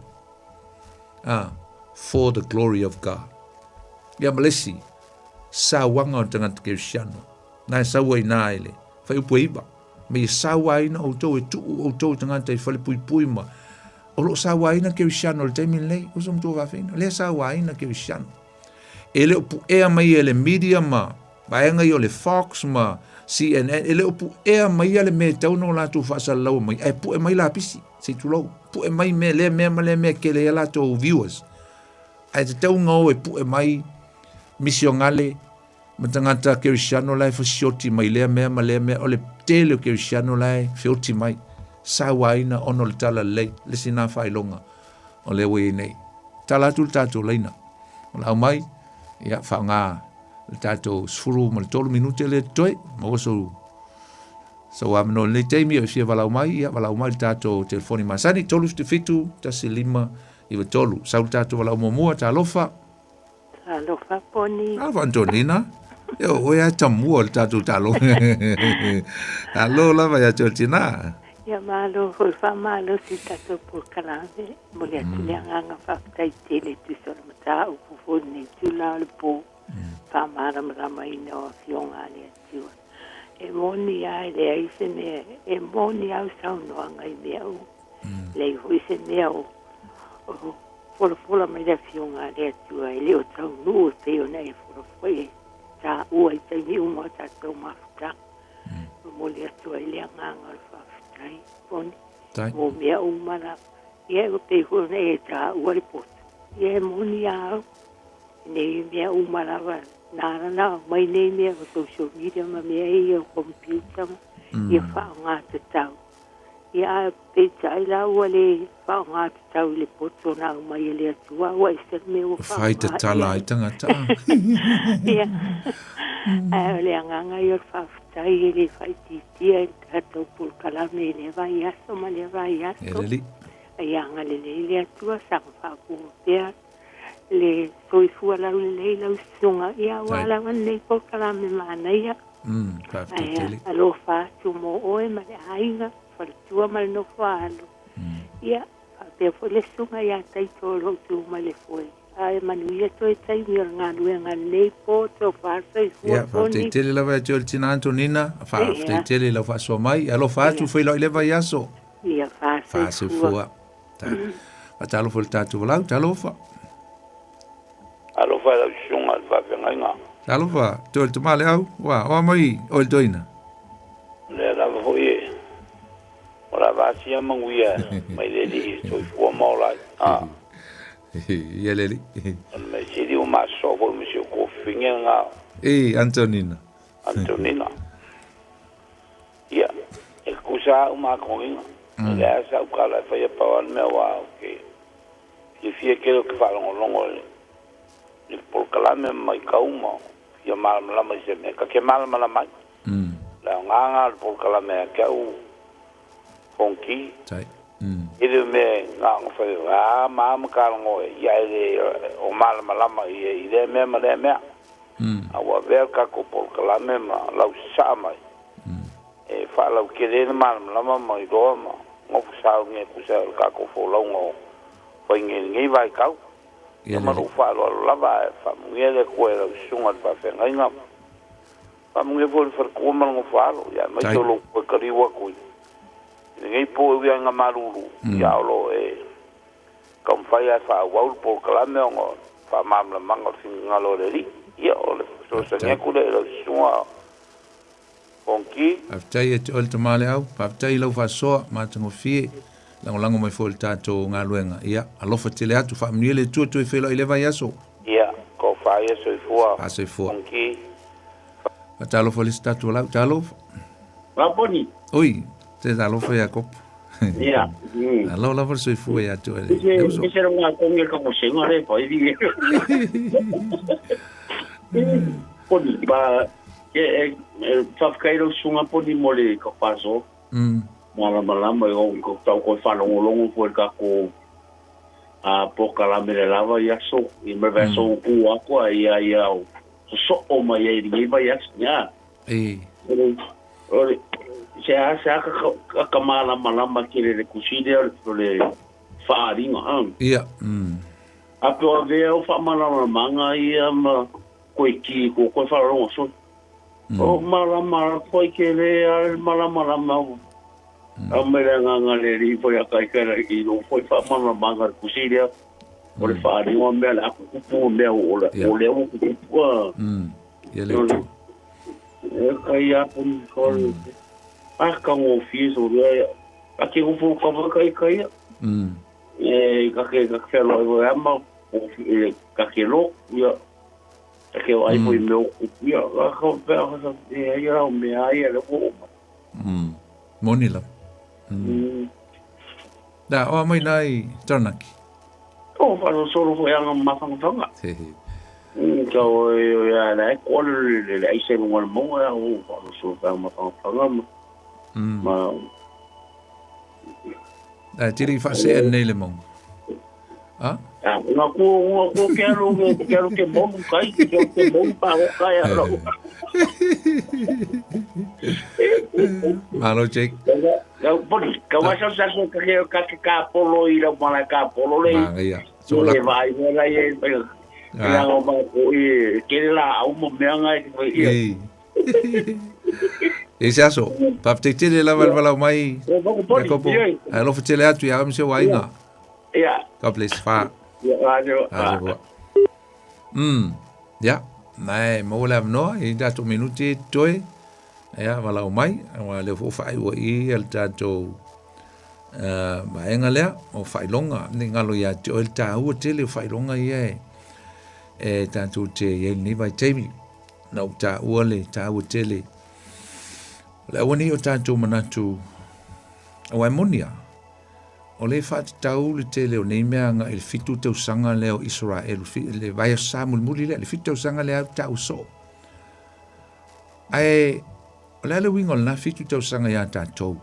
for the glory of God. Ia ma le isi sauaga o le tagata kerisiano, na e sau ai nā i le fuaiupu e 9, ma ia sauaina outou e tuu outou tagata i falepuipui ma. O lo o sauaina Kerisiano i le taimi lenei, uso ma tuafafine, o lea e sauaina Kerisiano. E le o puea mai e le media ma vaega ia o le Fox ma CNN, e le o puea maia le mea e tatau ona o latou faasalalaua mai, ae pue mai lapisi, se i tulou, pue mai mea, lea mea ma lea mea e tele ai a latou viewers. Ae tatau ona o e pue mai misionale ma tagata kerisiano la e fasioti mai lea mea ma lea mea. O le tele o kerisiano la e feoti mai, sauaina ona o le talalelei, le isi na faailoga o lea ua i ai nei. Tala atu le tatou laina. O le aumai, ia, faaaoga le tatou 13 minute lea totoe, maua sou sou avanoa i lenei taimi o e fia valaau mai, ia valaau mai i le tatou telefoni masani 377 15 93. Sau le tatou valaau muamua, talofa. Talofa Poni. Talofa Antonina. E o oe a tamua le tatou talofa. Alo lava ia te tina. Ia malo foi faamalosi i tatou polokalame. Momoli atu le agaga faafetai tele e tusa o le mataupu foi i lenei itula o le po, faamalamalamaina o Afioga a le Atua. E moni lava e leai se mea, e moni lava au saunoaga i mea uma. Leai foi se mea o folafola mai le Afioga a le Atua e le o taunuu e pei ona e folafola e taua i taimi uma o tatou mafutaga. Momoli atu ai le agaga o le faafetai, Poni, mo mea uma lava. Ia e pei foi ona e taua le poto, ia e moni lava au, i nei mea uma lava, na ala ona aumai nei mea o social media ma mea ia o computer ma ia faaaoga tatau. Ia ae peitai la ua le faaaoga tatau i le poto na aumai e le Atua, ua ese le mea ua faaaoga i ai. Fai tatala ai tagata. Ia, ae o le agaga ia o le faafetai e le faaitiitia i le tatou polokalame i lea vaiaso ma lea vaiaso. E le alii. Ia agalelei le Atua, saga faaopoopo pea le soifua laulelei lau susuga, ia aua lava lenei polokalame manaia. Faafetai tele. Ae alofa atu mo oe ma le aiga, faletua ma le nofo a alo. Ia, faapea foi le susuga ia Taito o lo o tu mai le foe. Ae manuia toe taimi o le galuega i lenei po, tofa soifua Ia, faafetai Poni. tele lava ia te oe le tina Antonina. Faafetai Ia. tele i lau faasoa mai. Alofa atu, feiloai i le vaiaso. Ia, Fa fasoifua. soifua. Faatalofa i le tatou valaau. Talofa. Alofa i lau susuga i le faafeagaiga. Talofa, toe le tama le au. Ua, oa mai oe le toeaina. O lea lava foi e ua lava asia manuia mai le Alii i le soifua ma ola ai. A. Ia le Alii. O le mea sili ua masosoo foi ma si ou tuafafine lena. E, Antonina. Antonina. Ia, e tutusa lava au ma Antonina. E leai lava sau tala e faia pau lava le mea aua ou te fiafia tele ou te faalogologo i le polokalame ma matau ma fia malamalama i se mea ta te malamalama ai. O le aoga lena o le polokalame ia te au Fonoti. E le o mea na ona fai a ma a ma talanoa ia e le o malamalama ia i lea mea ma lea mea. A ua avea le tatou polokalame ma lau sasaa mai e faalautele ai le malamalama ma iloa ma nofo sauni e tusa ai o le tatou folauga o fai nei i lenei vaitau. Ia ma lou faaaloalo lava ae faamanuia le Atua i lau susuga i le faafeagaiga, faamanuia foi i le faletua ma le nofo-a-alo, ia aemaise o lou toe taliu atu i lenei po e ui lava ina malulu, ia o lo o e taumafai lava e faaauau le polokalame ona o le faamalamalamaga o le finagalo o le Alii. Ia o le fesoasoani atu lea i lau susuga Fonoti. Faafetai ia te oe le tama le au. Faafetai i lau faasoa matagofie, lagolago mai foi i le tatou galuega. Ia, alofa tele atu, faamanuia le Atua toe feiloai i lea vaiaso. Ia, tofa ia soifua Faasoifua. Fonoti. Faatalofa i le isi tatou lau. Talofa. Raponi. Oi, te talofa ia Kopo. Ia. Alo lava le soifua ia te oe le Ese uso. ese lo nga konge ka mosenga le pa ivi. Poni ba e e faafetai lau susuga poni mo le ka faasoa. Malamalama i o ko tau ko faalogologo foi le tatou a polokalame le lava i aso i me vaiaso ku aku a ia ia o sosoo mai ai i lenei vaiaso ia. E. O le se a se a ka ka malamalama tele le tusi lea o le faaaliga a. Ia. A pe o avea o faamalamalamaga ia ma koe ki ko koe faalogologo soli. O malamalama koe ke le a le malamalama. Aumai le agaga le Alii foi a kaikai i lou foi faamalamalamaga i le tusi lea, o le faaaliga o mea o le a tutupu ma mea o lea ua tutupu. Ia le Atua. E kai a poni ko le a ka ngofie so le a ke nofo ka va kai kai. E ka ke ka whelo e ama o ka ke lo ia ka ke ai foi mea o kupu ia ka ka pea ka e ai rau mea ai le o. Moni lava. Da, o mai nai Taranaki. O whakasoro foi anga mawhangawhanga. Ka o e a la e koa le le aise lunga le maunga ia o whakasoro foi anga mawhangawhanga ma. Ai tiri whaasea nei le maunga. A? Nga ku nga ku ke alu ke alu ke monu kai ke alu ke monu pa o kai alo. Malo Jake. Ka poni ka wasa sa so ka ke ka ke ka polo i la mala ka polo le. Ma ia. So la vai la ye. La o ma ko i ke la au mo mea ngai i. E se aso, faafetai tele lava le valaau mai. Jakopo, alofa tele atu ia ma si ou aiga. Ia. God bless. Fa. Ia, adio. Adio. Ia, nai maua le avanoa i tatou minuti e toe. Ia, valaau mai, aua lea foi ua faaiua i le tatou vaega lea o faailoga, ne i galo ia te oe le taua tele o faailoga ia e tatou te i ai i lenei vaitaimi. Na ou taua le taua tele o le aua nei o tatou manatu aua e moni lava, o lea e faatatau le tele o nei mea agai i le 7 tausaga lea o Isaraelu, le vaiaso sa mulimuli lea, le 7 tausaga lea au tau soo. Ae o le a le uiga o lena 7 tausaga ia tatou?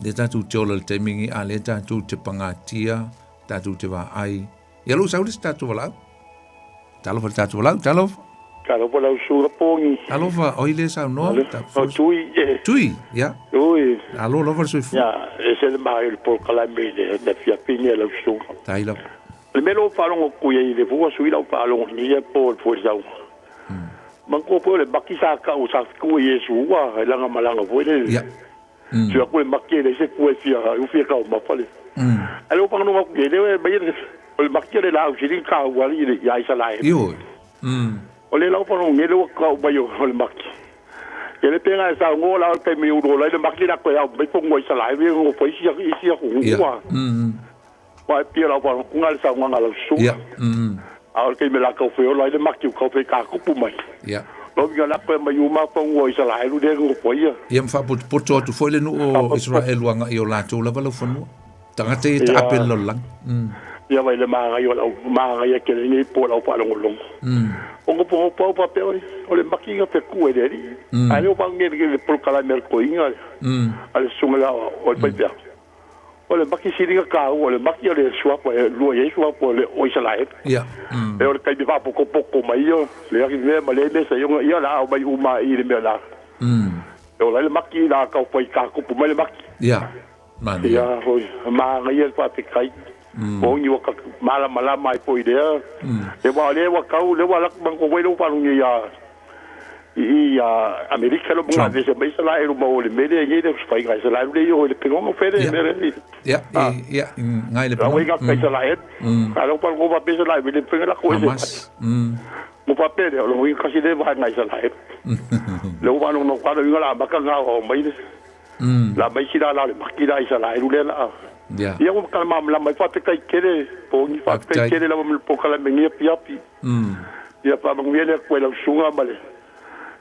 Lea tatou te ola i le taimi lenei, a lea tatou te pagatia, tatou te vaai. Ia lou sau le isi tatou valaau. Talofa le tatou valaau, talofa. Talofa lau susuga Pogi. Talofa, oi le saunoa. O Tui. Tui, ia. Tui. Alo lava le soifua. Ia, e se le maai o le polokalame i le afiafi nei a lau susuga. Tai lava. O le mea lea ua faalogo atu i ai i le fua sui lau faalogo i ia po o le fua sau. Manatua foi o le maki sa tau sa tuu i Iesu ua lana malaga foi lele. Ia. Sui atu le maki e leai se fua e fia u fia taumafa le. Ae le ua faganoa atu i ai le mai o le maki o le laau sili na taua alii le ia Isaraelu. Ioe. O le lau faganoa nei le ua tau mai o le maki. Ia le pega e saunoa la o le taimi e ulu ola ai le maki la toe au mai fonua Isaraelu ia nofo ai isi isi atunuu ua. Aua e pei o lau faganoa le saunoaga a lau susuga. A o le taimi la tau feola ai le maki ua tau fai mai. Lovi la koe mai uma fonua Isaraelu le nofo ai ia. Ia ma faapotopoto atu foi le nuu o Isaraelu agai i o latou lava laufanua. Tagata ia taape le lalolagi. Ia vai le magaia o lau magaia tele nei po o lau faalogologo. O nofonofo au faapea oi, o le maki na feku e le alii. Ae le o faagegege le polokalame a le toeaina a le susuga i le aoao o le faifeau. O le maki sili na taua, o le maki o le suafa e lua i ai suafa o le o Isaraelu. E o le taimi faapotopoto mai ia, lea mea ma lea mea sa ia ia la aumai uma i le mea la. E ola ai le maki la tau fai takupu mai le maki. Ia. Manaia. Ia foi manaia le faafetai. Moni ua malamalama ai foi lea. E wa le ua tau le ua lak man ko wai lo falu ni ia i ia Amerika lo mga vese mai sa e ma o le mele ngi le fai ngai sa le yo le pengonga fele mele. Ia ia ngai le pengonga. Wai ngai sa la e. Ka lo pa ko pa pesa la le penga la ko e. Mo pa pele o lo ngi kasi le vai ngai sa la e. Le wa no no ka lo la maka nga o mai le. La mai si la la le maki la isa la elu le la. Ia ua kala malamalama ai faafetai tele po ni faafetai tele lava ma le polokalame nei apiapi. Ia faamanuia le Atua i lau susuga ma le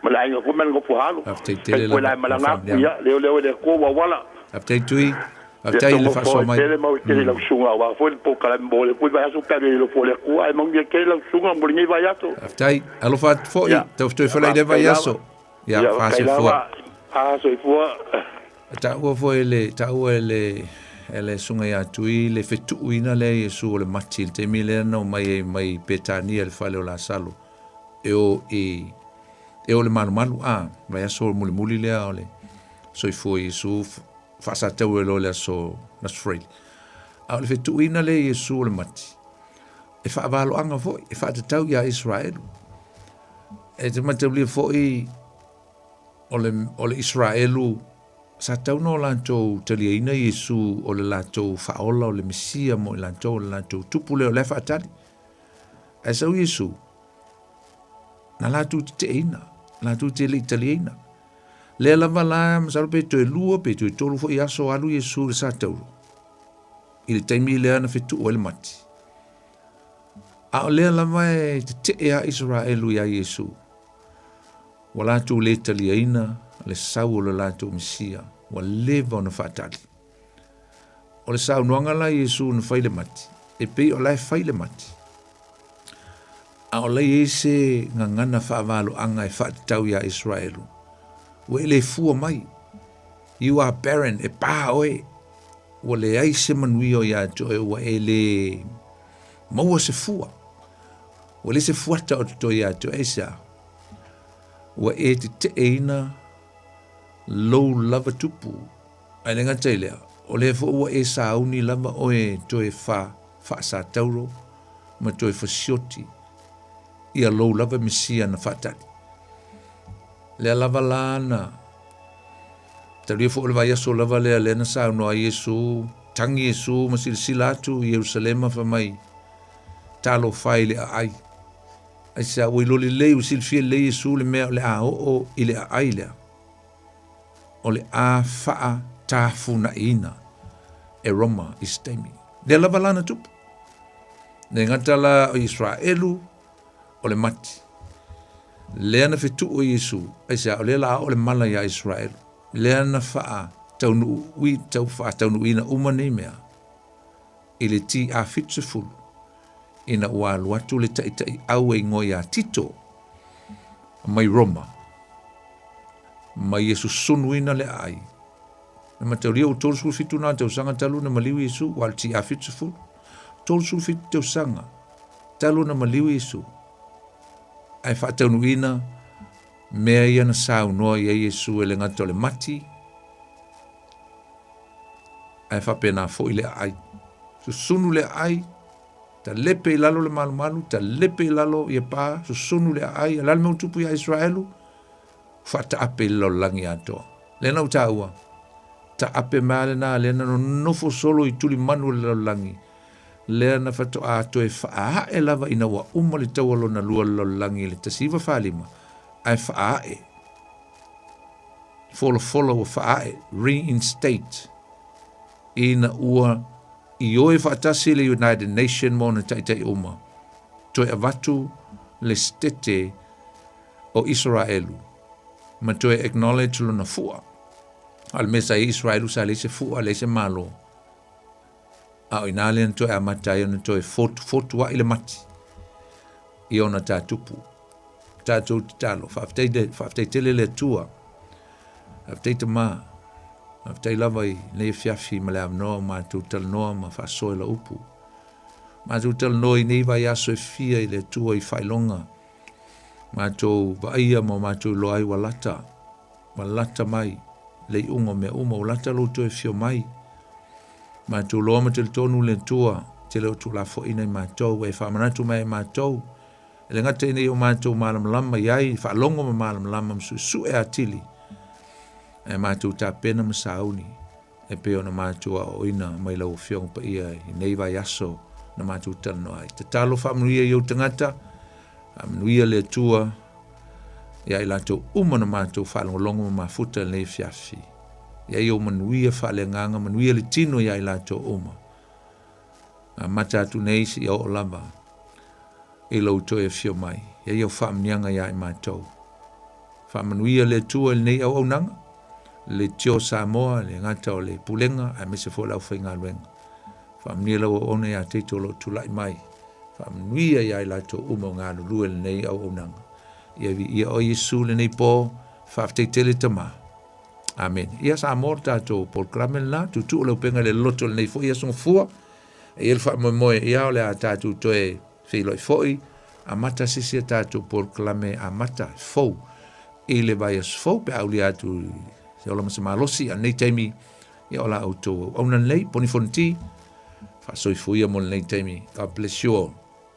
ma le aiga foi ma le nofo alo. Faafetai tele lava. Kai malaga aku ia leo leo e le Atua ua auala. Faafetai Tui. Faafetai i le faasoa mai. Tele mau tele lau susuga aua foi le polokalame mo le foi vaiaso pe alu i le nofo o le Atua ae manuia tele lau susuga mo lenei vaiaso. Faafetai. Alofa atu foi. Tau toe felai i le vaiaso. Ia, faasoifua. Faasoifua. E taua foi le, taua e le, e le susuga ia Tui le fetuuina lea e Iesu o le mati i le taimi lea na omai ai mai Petania i le fale o Lasalo, e o i, e o le malumalu, a, vaiaso mulimuli lea o le soifua o Iesu, faasataua loa i le aso, aso Faraile. A o le fetuuina lea e Iesu o le mati, e faavaloaga foi, e faatatau ia Isaraelu. E te mataulia foi o le, o le Isaraelu, Sa tatau ona o latou taliaina Iesu o le latou Faaola, o le Mesia mo i latou, o le latou Tupu lea o la e faatali. Ae sau Iesu, na latou teteeina, latou te le i taliaina. Lea lava la, masalo pe toe lua, pe toe tolu foi aso alu Iesu i le satauro, i le taimi lea na fetuu ai le mati. A o lea lava e tetee a Isaraelu iā Iesu. Ua latou le taliaina le sau o le latou Mesia, ua leva ona faatali. O le saunoaga la Iesu na fai le mati, e pei o la e fai le mati. A o la i ai se gagana faavaloaga e faatatau iā Israelu. Ua e le fua mai. You are barren, e pā oe. Ua leai se manuia o iā te oe, ua e le maua se fua. Ua leai se fuata o totoe iā te oe, aisea? Ua e teteeina lou lava tupu. Ae le gata i lea, o lea foi ua e sauni lava oe toe fa faasatauro ma toe fasioti ia lou lava Mesia na faatali. Lea lava la na talu ia foi o le vaiaso lava lea lea na saunoa ai Iesu, tagi Iesu ma silasila atu i Ierusalema fai mai, Talofa e i le aai. Aisea, ua iloa lelei, ua silafia lelei Iesu le mea o le a oo i le aai lea, o le a faatafunaiina e Roma i se taimi. Lea lava la na tupu. Le gata la o Israelu o le mati. Lea na fetuu e Iesu, aisea, o lea la a oo le mala iā Israelu. Lea na faataunuu, tau faataunuuina uma nei mea i le TA 70 ina ua alu atu le taitaiau e igoa ia Tito mai Roma ma ia susunuina le aai. Na mataulia ua 37 nā tausaga talu na maliu Iesu, ua alu TA 70. 37 tausaga talu na maliu Iesu, ae faataunuuina mea ia na saunoa i ai Iesu e le gata o le mati, ae faapena foi le aai. Susunu le aai, talepe i lalo le malumalu, talepe i lalo ia pa, susunu le aai, a le a le mea ua tupu iā Israelu? Faataape i le lalolagi atoa. Lea na ou taua, taape mai lava lena, lea na nonofo solo i tulimanu o le lalolagi, lea na faatoa toe faaee lava ina ua uma le taua lona lua o le lalolagi i le 1945, ae faaee folafola ua faaee, reinstate, ina ua ioe faatasi le United Nation ma ona taitai uma, toe avatu le setete o Isaraelu ma toe acknowledge lona fua. A o le mea sa i ai Israelu sa leai se fua, leai se malo. A o ina lea na toe amata ai ona toe fotufotua'i le mati i ona tatupu. Tatou tatalo, faafetai, faafetai tele le Atua. Faafetai Tama. Faafetai lava i lenei afiafi ma le avanoa o matou talanoa ma faasoa i lau upu. Matou talanoa i nei vaiaso e fia i le Atua i faailoga. Matou vaaia ma matou iloa ai ua lata, ua lata mai le iuga o mea uma, ua lata lou toe afio mai. Matou loa ma talitonu le Atua, te le o tuulafoaiina i matou, e faamanatu mai e matou, E le gata ina ia o matou malamalama i ai, faalogo ma malamalama ma suesue atili, ae matou tapena ma sauni e pei ona matou aoaoina mai lau Afioga Paia i nei vaiaso na matou talanoa ai. Tatalo faamanuia i ou tagata, faamanuia le Atua ia i latou uma na matou faalogologo ma mafuta i lenei afiafi. Ia i ou manuia faaleagaga, manuia le tino ia i latou uma. Amata atu nei seia oo lava i lou toe afio mai. Ia i au faamanuiaga ia i matou. Faamanuia le Atua i lenei auaunaga, le Tio Samoa, le gata o le Pulega, aemaise foi le aufaigaluega. Faamanuia lau auauna ia Teito o lo o tulai mai. Faamanuia ia i latou uma o galulue i lenei auaunaga. Ia viia oe Iesu lenei po, faafetai tele Tama. Amene. Ia Samoa le tatou polokalame lena, tuutuu le upega i le loto i lenei foi aso gafua. E i ai le faamoemoe, ia o le a tatou toe feiloai foi, amata se isi a tatou polokalame amata fou i le vaiaso fou pe a aulia atu i se ola ma se malosi. A o lenei taimi, ia o la outou auauna lenei, Poni Fonoti, faasoifua ia mo lenei taimi. God bless you all.